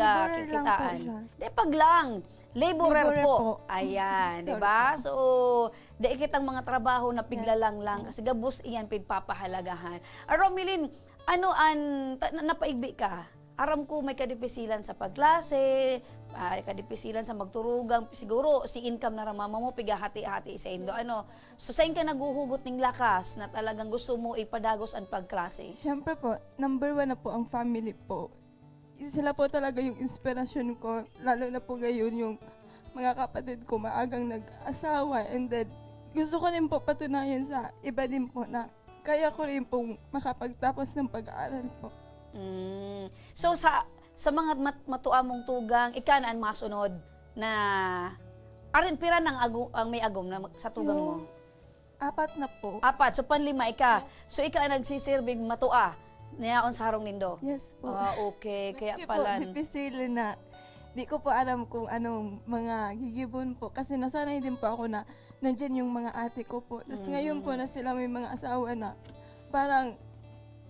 lang po pinagkikitaan? siya. Di, pag lang. Laborer Laborer po. po. Ayan, di Sorry ba? po. So, dai kitang mga trabaho na Yes. piglalang lang kasi gabos iyan pigpapahalagahan. Ah, Romelyn, ano an, ta-, na-, napaigbi ka? Aram ko may kadipisilan sa pagklase, ah, kadipisilan sa magturugang, siguro si income na ra mama mo, pigahati-hati sa indo. Yes. Ano? So, sain ka naghuhugot ning lakas na talagang gusto mo ipadagos an pagklase? Siyempre po, number one na po ang family po. Sila po talaga yung inspirasyon ko, lalo na po ngayon yung mga kapatid ko maagang nag-asawa, and then gusto ko rin po patunayan sa iba din po na kaya ko rin pong makapagtapos ng pag-aaral po. Mm. So, sa, sa mga mat-, matua mong tugang, ika na an masunod na, arin, pira nang agu-, ang may agom na mag-, sa tugang mo? Yung apat na po. Apat. So, panlima ika. Yes. So, ika ang nagsisirbing matua na yaon sa harong nindo? Yes po. Ah, okay. Kaya Maski pala po, dipisil na. Di ko po alam kung anong mga gigibon po. Kasi nasanay din po ako na nandyan yung mga ate ko po. Tas Mm. ngayon po na sila may mga asawa na, parang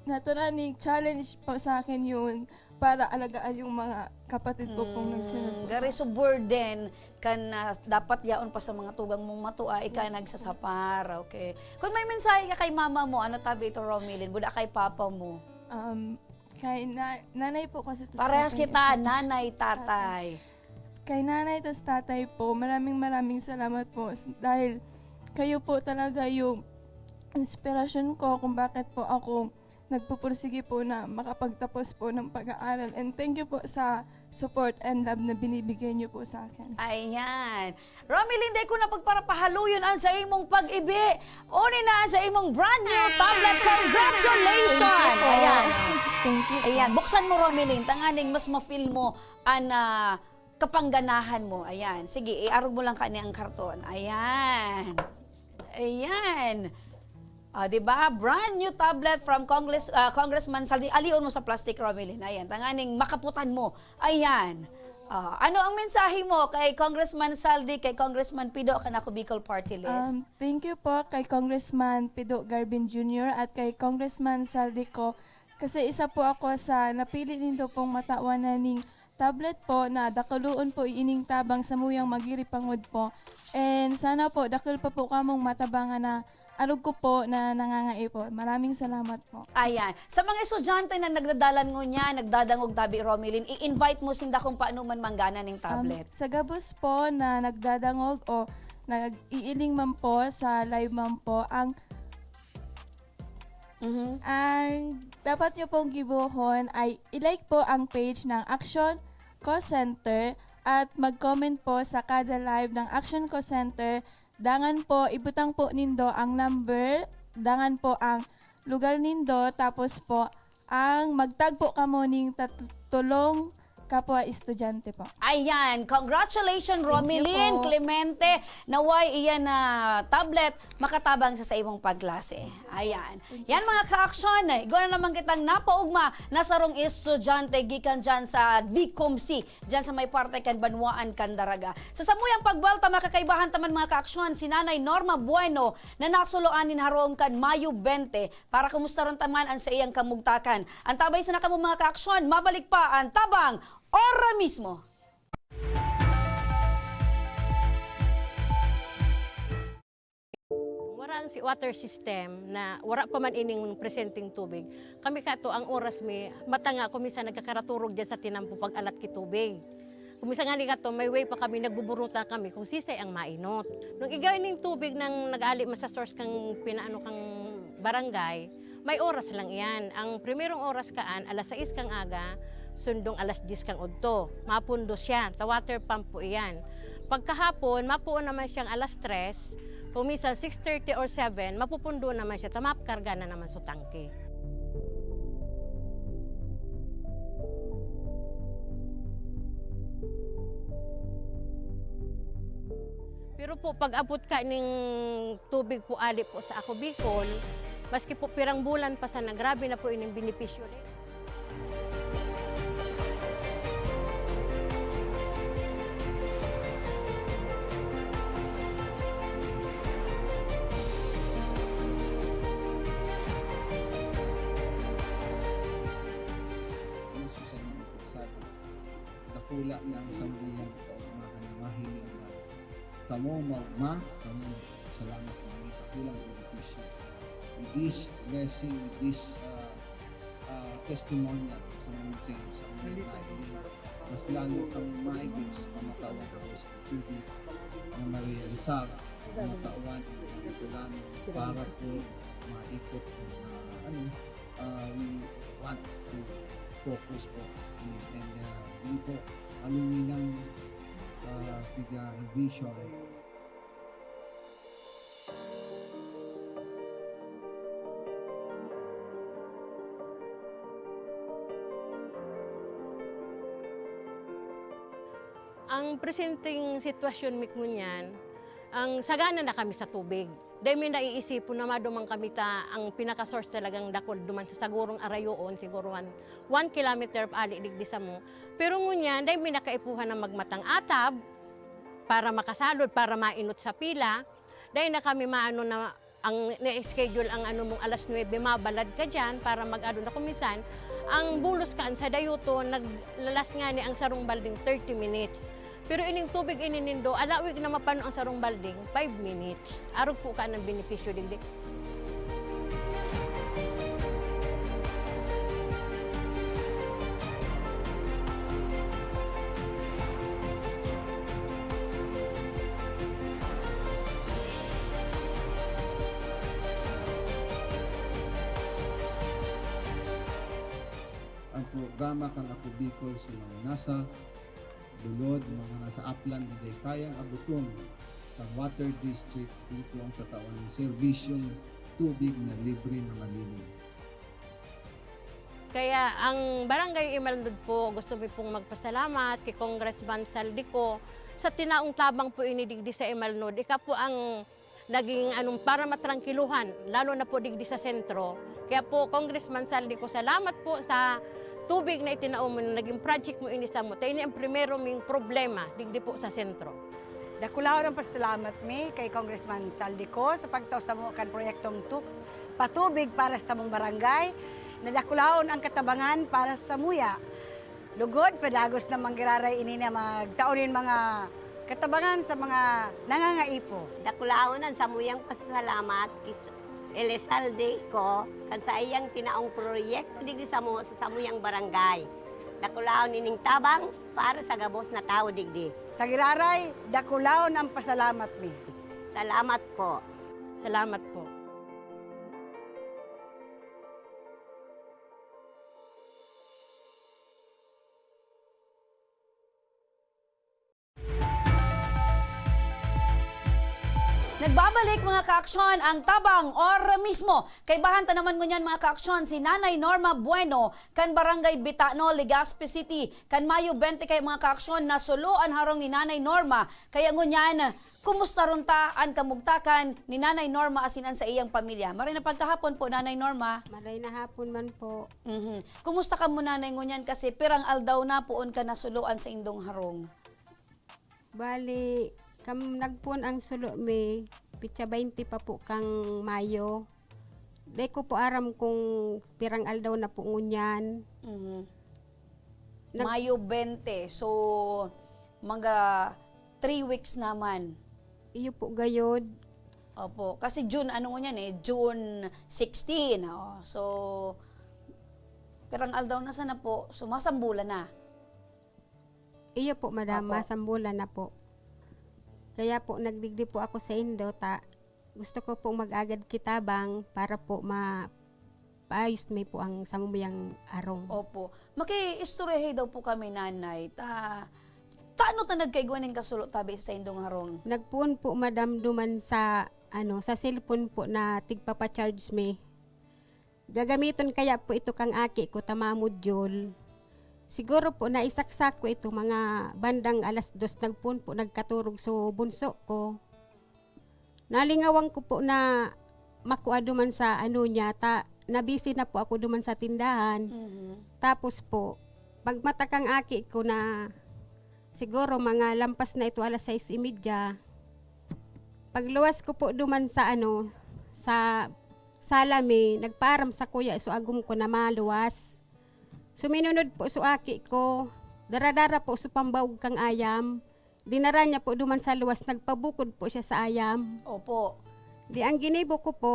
natural na yung challenge po sa akin yun para alagaan yung mga kapatid ko pong Mm, nagsunod po gari sa so burden kan, ah, dapat yaon pa sa mga tugang mong matua, ika Yes po. nagsasapar. Okay. Kung may mensahe ka kay mama mo, ano tabi ito, Romelyn? Buda kay papa mo? Um, kay na-, nanay po kasi, tas Parehas tatay kita, po. nanay, Tatay. tatay. Kay nanay tas tatay po, maraming, maraming salamat po s-, dahil kayo po talaga yung inspirasyon ko kung bakit po ako nagpupursige po na makapagtapos po ng pag-aaral. And thank you po sa support and love na binibigay niyo po sa akin. Ayan. Romelyn, dai ko na pagparapahaluyon an sa imong pag-ibi. Uni na an sa imong brand new tablet. Congratulations! Thank you po. Ayan. Thank you po. Ayan. Buksan mo, Romelyn. Tanganing mas ma-feel mo an, ah, kapangganahan mo. Ayan. Sige, iarog mo lang kani ang karton. Ayan. Ayan. Ah, di ba? Brand new tablet from Congress-, ah, Congressman Saldi. Alihon mo sa plastic, Romelyn. Ayan, tanganing makaputan mo. Ayan. Ah, ano ang mensahe mo kay Congressman Saldi, kay Congressman Pido, kan Ako Bicol Party List? Um, thank you po kay Congressman Pido Garvin Junior at kay Congressman Saldi Co. Kasi isa po ako sa napili nindo pong matawan na ning tablet po na dakuloon po ining tabang samuyang magiripangod po. And sana po, dakul pa po kamong matabangan na arog ko po na nangangaipo. Maraming salamat po. Ayan. Sa mga estudyante na nagdadalan ngunyan, nagdadangog tabi, Romelyn, i-invite mo sinda kung paano man manggana ning Um, tablet. Sa gabos po na nagdadangog o nag-iiling man po sa live man po, ang Mhm. Ang dapat nyo pong gibohon ay i-like po ang page ng Action Call Center at mag-comment po sa kada live ng Action Call Center. Dangan po, ibutang po nindo ang number, dangan po ang lugar nindo, tapos po ang magtag po kamo ning tat-, tulong kapwa estudyante po. Ayan, congratulations, Thank you Romelyn po. Clemente. Naway iyan na tablet, makatabang sa, sa imong pagklase. Ayan. Yan, mga ka-aksyon, igwa na naman kitang napaugma na sarong estudyante gikan dyan sa D comC, dyan sa may parte kan Banwaan, Candaraga. Sa samuyang pagbuwelta, makakaibahan taman, mga ka-aksyon, si Nanay Norma Bueno na nasuloan nin harong kan Mayo bente, para kumustaron ta man an saiyang kamugtakan. Antabay sana kamo, mga ka-aksyon, mabalik pa an Tabang ora mismo. Wara ang si water system na wara pa man ining presenteng tubig. Kami kato ang oras mi, matanga ko minsan nagkakaraturog dyan sa tinampo pag-alat ki tubig. Kung minsan nga ni kato, may way pa kami, nagbuburutan kami kung sisay ang mainot. Nung igwa ning tubig nang nag-ali man sa source kang pinaano kang barangay, may oras lang iyan. Ang primerong oras kaan, alas sais kang aga, sundong alas diyes kang udto. Mapundo siya, ta water pump po iyan. Pagkahapon, mapuon naman siyang alas tres, kung minsan six thirty or seven, mapupundo naman siya, ta makarga na naman sa tangke. Pero po, pag-abot ka ning tubig po ali po sa Ako Bicol, maski po pirang bulan pa sana, grabe na po ining benepisyo ni. Gusto sa inyo po, sabi, dakula na ang samuyang kaugmahan na mahiling na kamo ma-, ma-, kamo. Salamat na ini, dakulang benepisyo. With this blessing, with this, ah, ah, testimonial sa mga sa inyo, sa mga nailing, mas lalo kami maigos, mamatawan ako sa tubig na marealisar, mamatawan ang kapitulan para po maikot ang, ah, ano, ah, we want to focus po. And, and, ah, yun po, aluminan, ah, piga vision. Ang presenteng sitwasyon mi ngunyan, ang sagana na kami sa tubig. Dai mi naiisipon na maduman kami ta ang pinaka-source talagang dakul duman sa sagurong arayoon, siguro one, one kilometer ali digdi samo. Pero ngunyan, dai mi nakaipuhan na magmatang atab para makasalod, para mainot sa pila. Dai na kami maano na ang na-schedule ang ano mong alas nuebe, mabalad ka diyan para mag-ano na. Kung minsan, ang bulos kaan sa dayuton, naglalas ngani ang sarong balding thirty minutes. Pero ining tubig ini nindo, alawig na mapano ang sarong balding, five minutes. Arog po ka ng benepisyo digdi. Ang programa kan Ako Bicol sa mga nasa lulod, mga nasa aplan na dai kayang abuton kan water district, dito ang tatawan ng serbisyong tubig na libre na malinis. Kaya ang Barangay Imalnod po, gusto mi pong magpasalamat kay Congressman Zaldy Co sa tinaong tabang po ini digdi sa Imalnod. Ika po ang naging anong para matrangkiluhan, lalo na po digdi sa sentro. Kaya po, Congressman Zaldy Co, salamat po sa tubig na itinao mo, na naging project mo ini samo. Ta ini ang primero ming problema digdi po sa sentro. Dakulaon ang pasalamat mi kay Congressman Zaldy Co sa pagtao samo kan proyektong tu-, patubig para sa samong barangay. Nadakulaon ang katabangan para samuya. Lugod, padagos na manggiraray ini na magtao nin mga katabangan sa mga nangangaipo. Dakulaon ang samuyang pasasalamat kis-, Elizalde Co kan saiyang tinaong proyekto digdi samo sa samuyang barangay. Dakulaon ining tabang para sa gabos na tawo digdi. Sa giraray, dakulaon ang pasalamat mi. Salamat po. Salamat po. Nagbabalik, mga kaaksyon, ang Tabang or Mismo. Kaibahan ta naman ngunyan, mga kaaksyon, si Nanay Norma Bueno, kan Barangay Bitano, Legazpi City. Kan Mayo bente kaya, mga kaaksyon, nasulo an harong ni Nanay Norma. Kaya ngunyan, kumusta run ta an kamugtakan ni Nanay Norma asin an saiyang pamilya? Maray na pagkahapon po, Nanay Norma. Maray na hapon man po. Mhm. Kumusta kamo, Nanay, ngunyan? Kasi pirang aldaw na poon ka nasulo an saindong harong. Bali, kam-, nagpoon ang sulo mi, petsa baynte pa po kang Mayo. Dai ko po aram kung pirang aldaw na po ngunyan. Mhm. Nag- Mayo bente. So, mga three weeks naman. Iyo po gayod. Opo. Kasi June, ano ngunyan eh, June sixteen. Oh. So, pirang aldaw na sana po. So, masambulan na. Iyo po, madam, Opo. masambulan na po. Kaya po, nagdigdi po ako sa indo, ta gusto ko pong mag-agad kitabang para po ma-, paayos mi po ang samuyang arong. Opo. Makiistoryahe daw po kami, Nanay. Ta, taano ta nagkaigwa nin kasulo tabi sa indong harong? Nagpoon po, madam, duman sa, ano, sa cellphone po na tigpapa-charge mi. Gagamiton kaya po ito kang aki ko ta ma-module. Siguro po naisaksak ko ito mga bandang alas dos, nagpoon po nagkaturog so bunso ko. Nalingawan ko po na makua duman sa ano niya, ta nabisi na po ako duman sa tindahan. Mhm. Tapos po, pagmata kang aki ko na siguro mga lampas na ito alas sais y media, pagluwas ko po duman sa ano, sa sala mi, nagpaaram sa kuya so agom ko na maluwas. Suminunod po so aki ko, dara-dara po so pambaog kang ayam. Dinara niya po duman sa luwas, nagpabukod po siya sa ayam. Opo. Di ang ginibo ko po,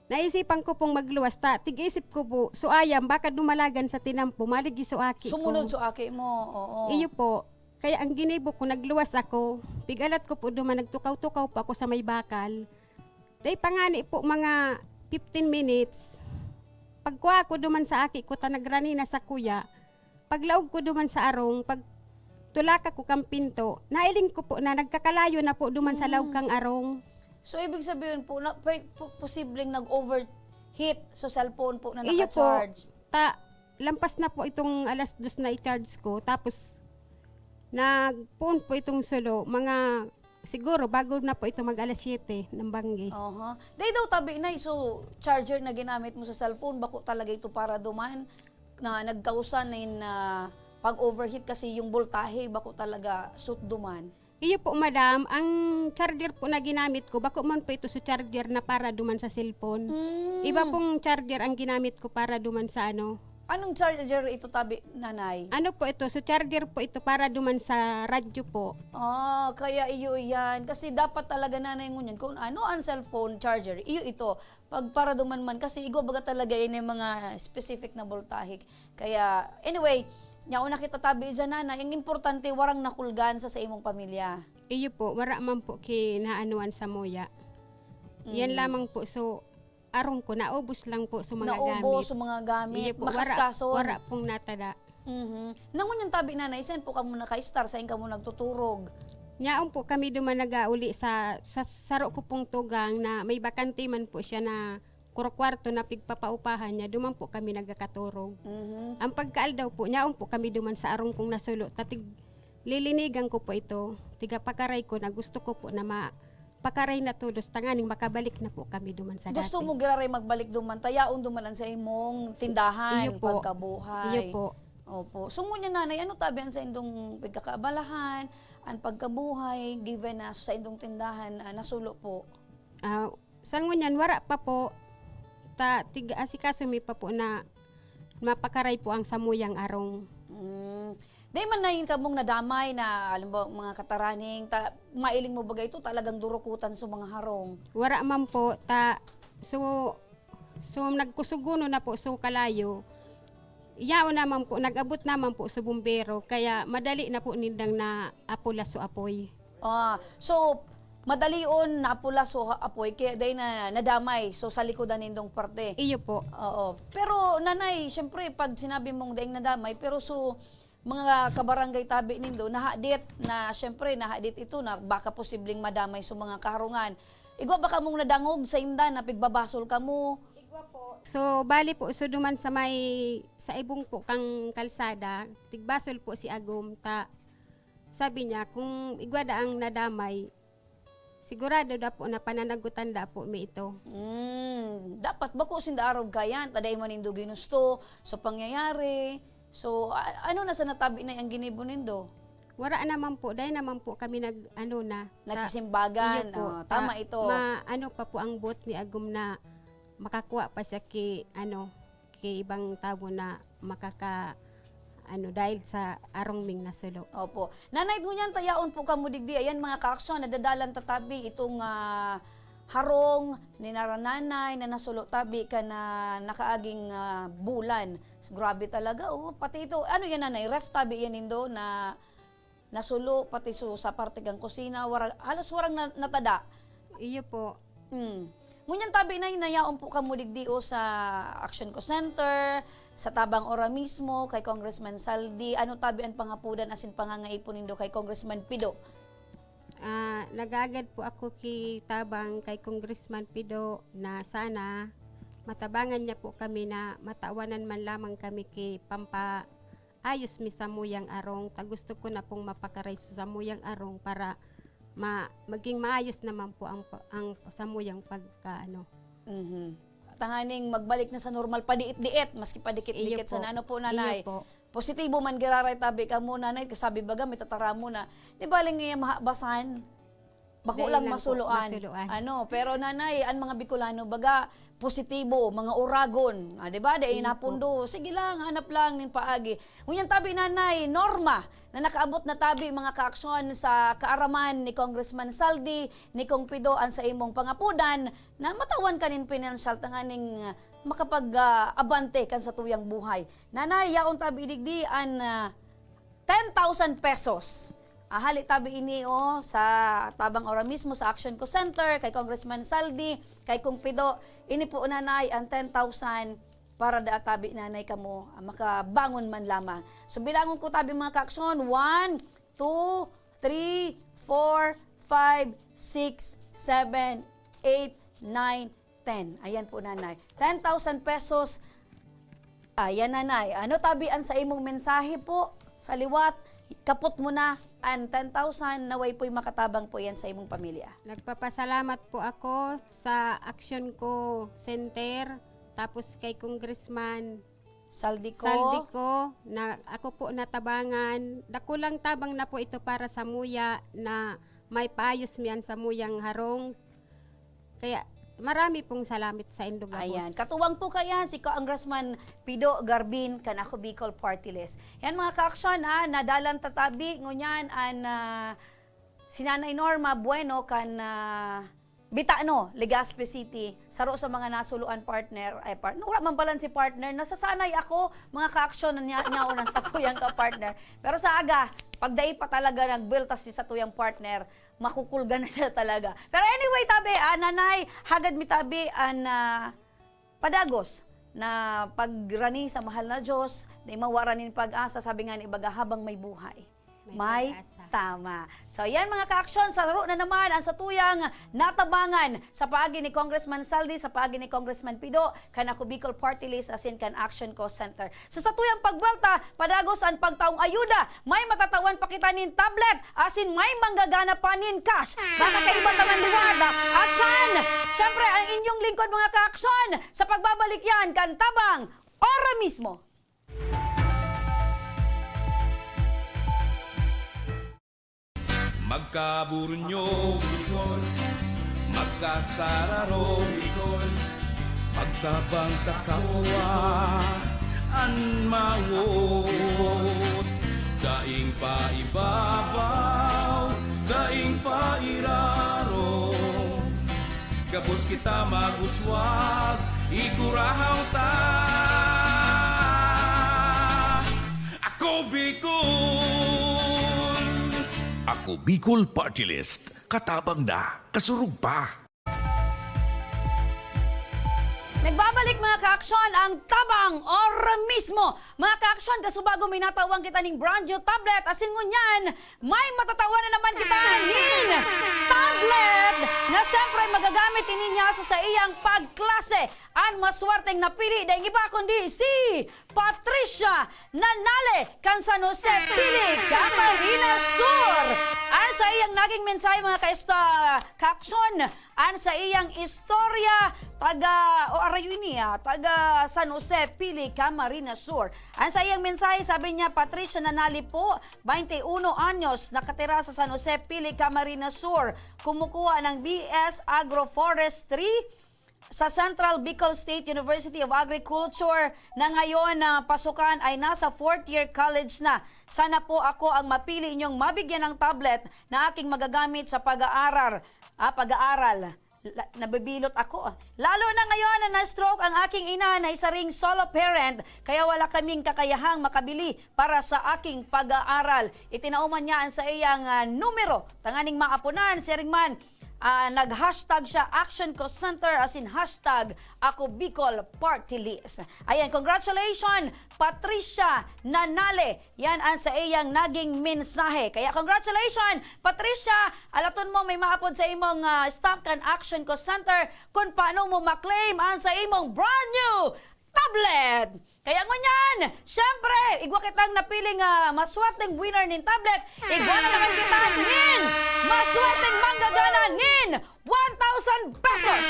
naisipan ko pong magluwas ta, tig-isip ko po, so ayam, baka dumalagan sa tinampo, maligi so aki ko. Sumunod so aki mo, oo. Iyo po. Kaya ang ginibo ko, nagluwas ako. Pig-alat ko po duman, nagtukaw-tukaw po ako sa may bakal. Dai pa ngani po mga fifteen minutes, pagkua ko duman sa aki ko ta nagrani na sa kuya, paglaog ko duman sa arong, pagtulaka ko kan pinto, nailing ko po na nagkakalayo na po duman sa laog Mm. kang arong. So, ibig sabihin po, na, pwe-, po-, posibleng nag-overheat sa cellphone po na Iyo po. naka-charge? Ta, lampas na po itong alas dos na i-charge ko, tapos nagpoon po itong sulo, mga, siguro, bago na po ito mag alas siyete ng banggi. Aha. Dai daw tabi, Nay, so, charger na ginamit mo sa cellphone, bako talaga ito para duman, na nagkausa nin, ah, pag-overheat kasi yung boltahe, bako talaga sut duman. Iyo po, madam, ang charger po na ginamit ko, bako man po ito sa charger na para duman sa cellphone. Mm. Iba pong charger ang ginamit ko para duman sa ano. Anong charger ito, tabi, Nanay? Ano po ito? So, charger po ito para duman sa radyo po. Ah, kaya iyo yan. Kasi dapat talaga, Nanay, ngunyan, kung ano ang cellphone charger, iyo ito. Pag para duman man, kasi igwa baga talaga ini mga specific na boltahe. Kaya, anyway, yaon na kita tabi dyan, Nanay. Ang importante, warang nakulgan sa, sa imong pamilya. Iyo po, wara man po kinaanuan sa muya. Yan Mm. lamang po. So, arong ko, naubos lang po sa mga Naubos gamit. sa mga gamit. Iyo po, wara, Makaskason. wara pong natada. Mhm. Nangon yung tabi, Nanay, saan po kamo naka-star? Saan kamo nagtuturog? Nyaon po kami duman nagauli sa, sa saro ko pong tugang na may bakante man po siya na kuro-kwarto na pigpapaupahan niya, duman po kami nagkakaturog. Mhm. Ang pagkaaldaw po, nyaon po kami duman sa arong kong nasulo, ta tig-, lilinigan ko po ito, tigapakaray ko na gusto ko po na ma-, pakaray na todos tanganing makabalik na po kami duman sa Gusto dati. mo giraray magbalik duman, ta yaon duman an sa imong Sa tindahan, iyo po. pagkabuhay. Iyo po. Opo. So, ngunyan, Nanay, ano tabi an saindong pagkakaabalahan, an pagkabuhay, given na sa indong tindahan, ah, nasulo po? Ah, sa ngunyan, wara pa po. Ta, tig-asikaso mi pa po na mapakaray po ang samuyang arong. Mm. Dai man na yun kamong nadamay na, alam mo, mga kataraning, ta-, mailing mo ba ito, talagang durukutan sa mga harong? Wara man po, ta, so, so, nagkusuguno na po, so, kalayo. Yaon naman po, nag-abot naman po sa bumbero, kaya madali na po nindang naapulas so apoy. Ah, so, madalion naapulas so apoy, kaya dai na nadamay, so, sa likodan nindong parte. Iyo po. Oo. Pero, Nanay, siyempre, pag sinabi mong daing nadamay, pero so, mga kabarangay tabi nindo, nahadit na, siyempre, nahadit ito na baka posibleng madamay sa mga kaharungan. Igwa ba kamong nadangog sa inda na pigbabasol kamo? Igwa po. So, bali po, so duman sa may, sa ibong po kang kalsada, tigbasol po si Agom, ta, sabi niya, kung igwa daang nadamay, sigurado da po na pananagutan da po mi ito. Mm, dapat bako sinda arog kayan, ta dai man nindo ginusto sa pangyayari. So, a-, ano na sa natabi na ang ginibo nindo? Wara naman po, dai naman po kami nag, ano na, sa Nagsisimbagan. Iyo po, Ah, ta-, tama ito. ma-, ano pa po ang buot ni Agom na makakua pa siya ki, ano, ki ibang tawo na makaka-, ano, dahil sa arong ming nasulo. Opo. Nanay, ngunyan ta yaon po kamo digdi. Ayan, mga kaaksyon, nadadalan tatabi itong, ah, harong ni Nara Nanay na nasulo tabi kan nakaaging, ah, bulan. So, grabe talaga, oh. Pati ito, ano yan, Nanay? Ref tabi yan nindo na nasulo, pati so, sa parte kan kusina, wara-, halos warang na-, natada. Iyo po. Hmm. Ngunyan tabi na hinayaon po kamo digdi o sa Action Co Center, sa Tabang Ora mismo, kay Congressman Saldi. Ano tabi an pangapodan asin pangangaipo nindo kay Congressman Pido? Ah, nag-aagad po ako ki Tabang kay Congressman Pido na sana matabangan niya po kami na matawanan man lamang kami ki pampaayos mi samuyang arong. Ta gusto ko na pong mapakaray sa samuyang arong para ma-, maging maayos naman po ang pa-, ang samuyang pagkaano. Mhm. Tanganing magbalik na sa normal, padiit-diit, maski padikit-dikit Iyo po. Sana. Ano po, Nanay? Iyo po. Positibo man giraray tabi kamo, Nanay, kasabi baga, may tataram mo na. Di bale nga mahabasan, bako Dai lang lang po, masuloan. masuloan. Ano, pero, Nanay, ang mga Bicolano, baga, positibo, mga oragon. Ah, di ba? Dai Iyo po. napundo. Sige lang, hanap lang nin paagi. Ngunyan tabi, Nanay, Norma, na nakaabot na tabi, mga kaaksyon, sa kaaraman ni Congressman Saldi, ni Kong Pido, an sa imong pangapodan, na matawan ka nin pinansyal tanganing, ah, makapag, ah, abante kan satuyang buhay. Nanay, yaon tabi digdi an, ah, ten thousand pesos. Ah, hali tabi ini, oh, sa Tabang Ora mismo, sa Action Co Center, kay Congressman Saldi, kay Kong Pido. Ini po, Nanay, ang ten thousand para da tabi, Nanay, kamo, ah, makabangon man lamang. So, bilangon ko tabi, mga kaaksyon, one, two, three, four, five, six, seven, eight, nine, ten. Ayan po, Nanay. Ten thousand pesos. Ayan, Nanay. Ano tabi an sa imong mensahe po? Sa liwat, kapot mo na an ten thousand, naway po'y makatabang po yan sa imong pamilya. Nagpapasalamat po ako sa Action Co Center, tapos kay Congressman Saldi Co. Saldi Co, na ako po natabangan. Dakulang tabang na po ito para samuya na may paayos mi an samuyang harong. Kaya marami pong salamat saindo gabos. Ayan. Katuwang po kaya si Congressman Pido Garbin kan Ako Bicol Party List. Yan, mga kaaksyon, ha, nadalan ta tabi, ngunyan an, ah, si Nanay Norma Bueno kan, ah, Bitano, Legazpi City, saro sa mga nasuluan partner, ay, partner, wala man pala si partner, nasasanay ako, mga kaaksyon, na niya, niya unang sa kuyang ka partner. Pero sa aga, pag dai pa talaga nagbuwelta si satuyang partner, makukulga na siya talaga. Pero anyway, tabi, ah, Nanay, hagad mi tabi, an, ah, padagos na pagrani sa mahal na Diyos, na imawaran nin pag-asa, sabi nga ni ibaga, habang may buhay, May may pag-asa. Tama. So, yan, mga kaaksyon, saro na naman ang satuyang natabangan sa paagi ni Congressman Saldi, sa paagi ni Congressman Pido, kan Ako Bicol Party List, asin kan Action Co Center. Sa satuyang pagbuwelta, padagos an pagtaong ayuda, may matatawan pa kita nin tablet, asin may manggagana pa nin cash. Makakaiba ta man liwat, at san, syempre, ang inyong lingkod, mga kaaksyon, sa pagbabalik yan kan Tabang Ora mismo. Magkaburunyo, magkasararo, magtabang sa kapwa, an mawot, daing paibabaw, daing pairarom. Gabos kita mag-uswag, igurahaw ta. Ako Bicol! Ako Bicol Party List. Katabang na, kasurog pa. Nagbabalik, mga kaaksyon, ang Tabang Ora mismo. Mga kaaksyon, kasubago, minatawang kita ning brand new tablet. Asin ngunyan, may matatawan na naman kita nin tablet na siyempre magagamit ini niya sa saiyang pagklase. An maswerteng napili, daing iba kundi si Patricia Nanale kan San Jose, Pili, Camarines Sur. An saiyang naging mensahe, mga kaista-, kaaksyon, an saiyang istorya, taga, o arayo ini, ah, taga San Jose, Pili, Camarines Sur. An saiyang mensahe, sabi niya, Patricia Nanali po, baynte uno anyos, nakatira sa San Jose, Pili, Camarines Sur, kumukuha ng B S Agroforestry sa Central Bicol State University of Agriculture, na ngayon na pasukan ay nasa fourth year college na. Sana po ako ang mapili niyong mabigyan ng tablet na aking magagamit sa pag-aaral, ah, pag-aaral. La-, nabibilot ako. Lalo na ngayon na na-stroke ang aking ina na isa ring solo parent, kaya wala kaming kakayahang makabili para sa aking pag-aaral. Itinao man niya an saiyang, ah, numero tanganing maapunan. Siring man, ah, nag-hashtag siya, Action Ko Center, as in hashtag Ako Bicol Party List. Ayan, congratulations, Patricia Nanale. Yan ang saiyang naging mensahe. Kaya congratulations, Patricia! Alaton mo, may maapod sa imong, ah, staff kan Action Ko Center kung paano mo ma-claim ang sa imong brand new tablet. Kaya ngunyan, syempre, igwa kitang napiling, ah, maswerteng winner nin tablet. Igwa na naman kita nin maswerteng manggagana nin one thousand pesos.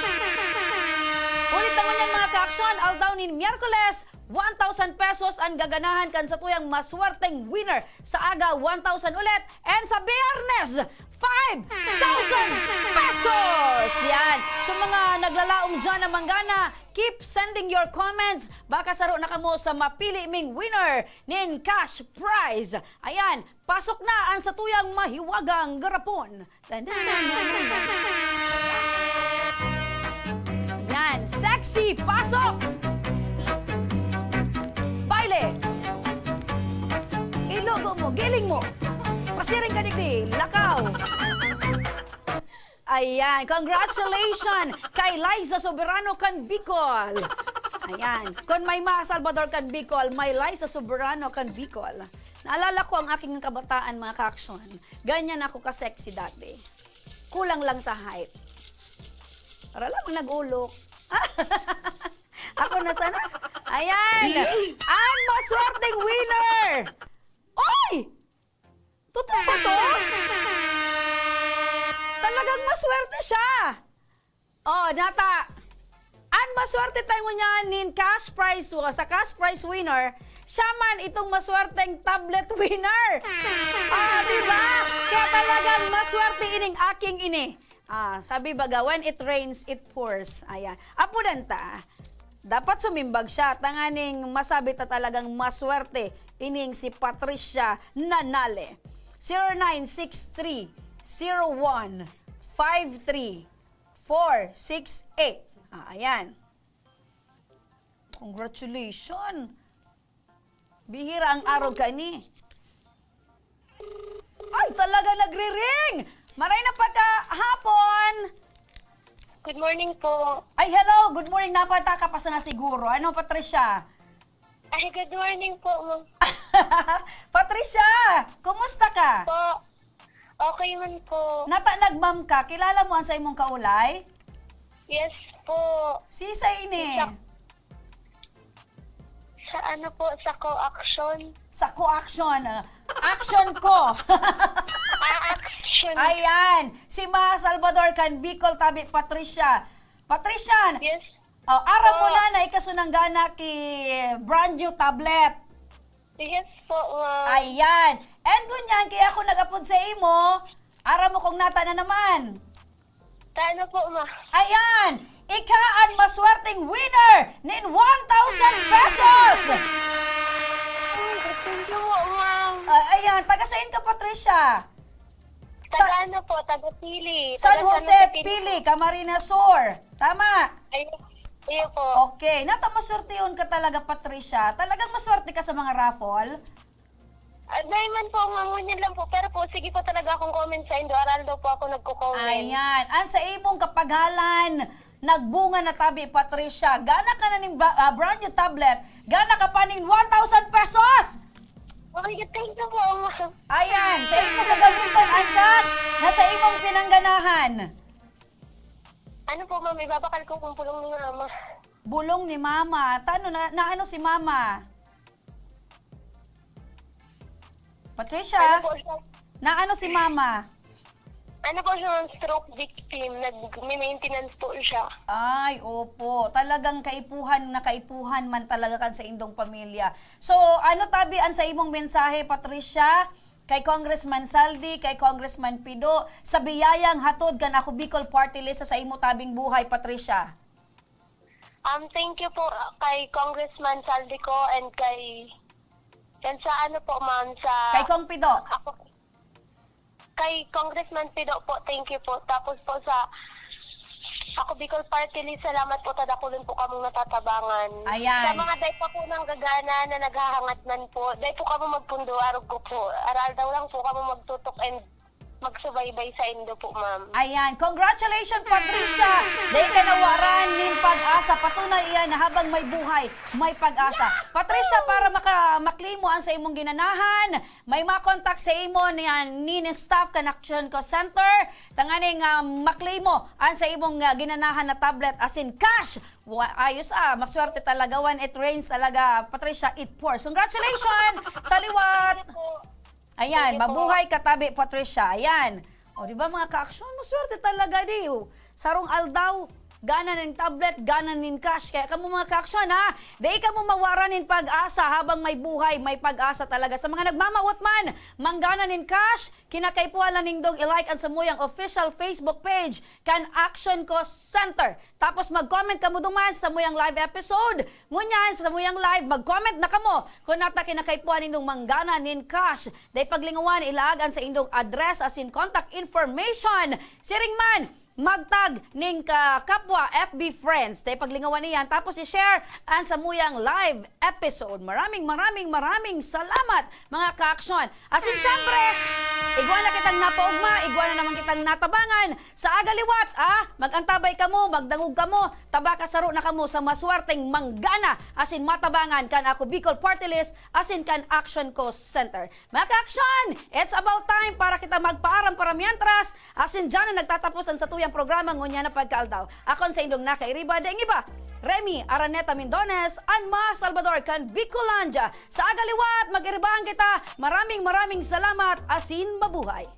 Ulit na ngunyan, mga ka-aksyon, aldaw nin Miyerkules, one thousand pesos ang gaganahan kan satuyang maswerteng winner. Sa aga, one thousand ulit. And sa Biyernes, five thousand pesos! Yan. So, mga naglalaom dyan na manggana, keep sending your comments. Baka saro na kamo sa mapili ming winner nin cash prize. Ayan, pasok na ang satuyang mahiwagang garapon. Yan, sexy, pasok! Baile! Ilugo mo, giling mo! Pasiring ka digdi, lakaw! Ayan, congratulations kay Liza Soberano kan Bicol. Ayan, kung may Ma Salvador kan Bicol, may Liza Soberano kan Bicol. Naalala ko ang aking kabataan, mga ka-aksyon. Ganyan ako ka-sexy dati. Kulang lang sa height. Para lang nag-ulok. Ako na sana. Ayan! Ang maswerteng winner! Oy! Totoo ba to? Talagang maswerte siya! Oh, nata. An maswerte tayo ngunyan nin cash prize, wa-, sa cash prize winner, siya man itong maswerteng tablet winner. Ah, di ba? Kaya talagang maswerte ining aking ini. Ah, sabi baga, "When it rains, it pours." Ayan. Apudan ta. Dapat sumimbag siya, tanganing masabi ta talagang maswerte ining si Patricia Nanale. Zero nine six three, zero one, five three, four six eight. Ah, ayan. Congratulations! Bihira ang arog kani. Ay, talaga nagre-ring! Maray na pagkahapon! Good morning po. Ay, hello! Good morning! Napataka pa sana siguro. Ano, Patricia? Ay, good morning po, ma'am. Patricia! Kumusta ka? Po. Okay man po. Nata nag-ma'am ka, kilala mo an sa imong kaulay? Yes po. Sisay ini? Sa, sa ano po, sa co-action. Sa co-action, ah, action ko. Ah, action. Ayan, si Ma Salvador kan Bicol Tabi, Patricia. Patricia, yes. Oh, aram mo po na na ika so nanggana ki brand new tablet. Yes po, ma'am. Ayan. And ngunyan, kaya ako nag-apod sa imo, aram mo kung nata na naman. Tano po, ma. Ayan! Ika an maswerteng winner nin one thousand pesos! Ay, thank you po, ma'am. Ah, ayan, taga sain ka, Patricia? Sa Taga ano po? Taga Pili. San Taga San Jose, Jose, Pili. Pili, Camarines Sur. Tama? Ay, iyo po. Okay. Nata maswertehon ka talaga, Patricia. Talagang maswerte ka sa mga raffle? Ah, dahil man po, ma'am, ngunyan lang po. Pero po, sige po talaga akong comment sa indo. Aral daw po ako nagko-comment. Ayan. An sa imong kapaghalan, nagbunga na tabi, Patricia. Gana ka na ning bra-, ah, brand new tablet. Gana ka pa ning one thousand pesos! Oh my God, thank you po, ma'am. Ayan, sa imong gagamiton an cash na sa imong pinangganahan. Ano po, ma'am, ibabakal ko pong pulong ni mama. Bulong ni mama. Tano na, na ano si mama? Patricia? Ano po siya? Na ano si mama? Ano po siya, ma'am, stroke victim. Nag-maintenance po siya. Ay, opo. Talagang kaipuhan na kaipuhan man talaga kan sa indong pamilya. So, ano tabi an sa imong mensahe, Patricia? Kay Congressman Saldi, kay Congressman Pido, sa biyayang hatod kan Ako Bicol Party List sa, sa imo tabing buhay, Patricia? Um, thank you po kay Congressman Saldi ko and kay, and sa ano po, ma'am, sa Kay Cong Pido. Ako, kay Congressman Pido po, thank you po. Tapos po sa, Ako, Bicol Party List, salamat po, tadakulon po kamong natatabangan. Ayan. Sa mga day pa po nang gagana na naghahangad man po, day po kamo magpundo, arog ko po. Aral daw lang po kamo magtutok and magsubaybay sa indo po, ma'am. Ayan. Congratulations, Patricia! Dahil ka nawaran nin pag-asa. Patunay iyan na habang may buhay, may pag-asa. Patricia, para maka maklimo an sa imong ginanahan, may makontak sa imo niyan ni staff kan Action Call Center. Tanganing uh, maklimo an sa imong uh, ginanahan na tablet asin cash. Wa, ayos ah, maswerte talaga. When it rains talaga, Patricia, it pours. Congratulations! Sa liwat! Ayan, mabuhay ka tabi, Patricia. Ayan. O, di ba, mga ka-aksyon? Maswerte talaga, di. O, sarong aldaw, gana nin tablet, gana nin cash. Kaya kamo, mga ka-aksyon, ha? Di kamo mawaran nin pag-asa habang may buhay, may pag-asa talaga. Sa mga nagmamawot man, manggana nin cash, kinakaipuhan lang nindong i-like ang samuyang official Facebook page kan Action Call Center. Tapos mag-comment kamo duman sa samuyang live episode. Ngunyan, sa samuyang live, mag-comment na kamo kung nata kinakaipuhan nindong manggana nin cash. Dai paglingawan, ilaag an sa indong address asin contact information. Siring man, magtag ning ka kapwa F B friends. Dai paglingawan iyan, tapos i-share an samuyang live episode. Maraming, maraming, maraming salamat, mga ka-aksyon. Asin syempre, igwa na kitang napaugma, igwa na naman kitang natabangan. Sa aga liwat, ah, mag-antabay kamo, magdangog kamo, tabaka saro na kamo sa maswerteng manggana asin matabangan kan Ako Bicol Party List asin kan Action Call Center. Mga ka-aksyon, it's about time para kita magpaaram para mientras. Asin diyan na nagtatapos ang satuyang programa ngunyan na pagkaaldaw. Akon sa indong nakairiba, daing iba, Remy Araneta Mindones, an mga Salvador kan Bicolandia. Sa aga liwat, mag-iribahan kita. Maraming, maraming salamat asin mabuhay.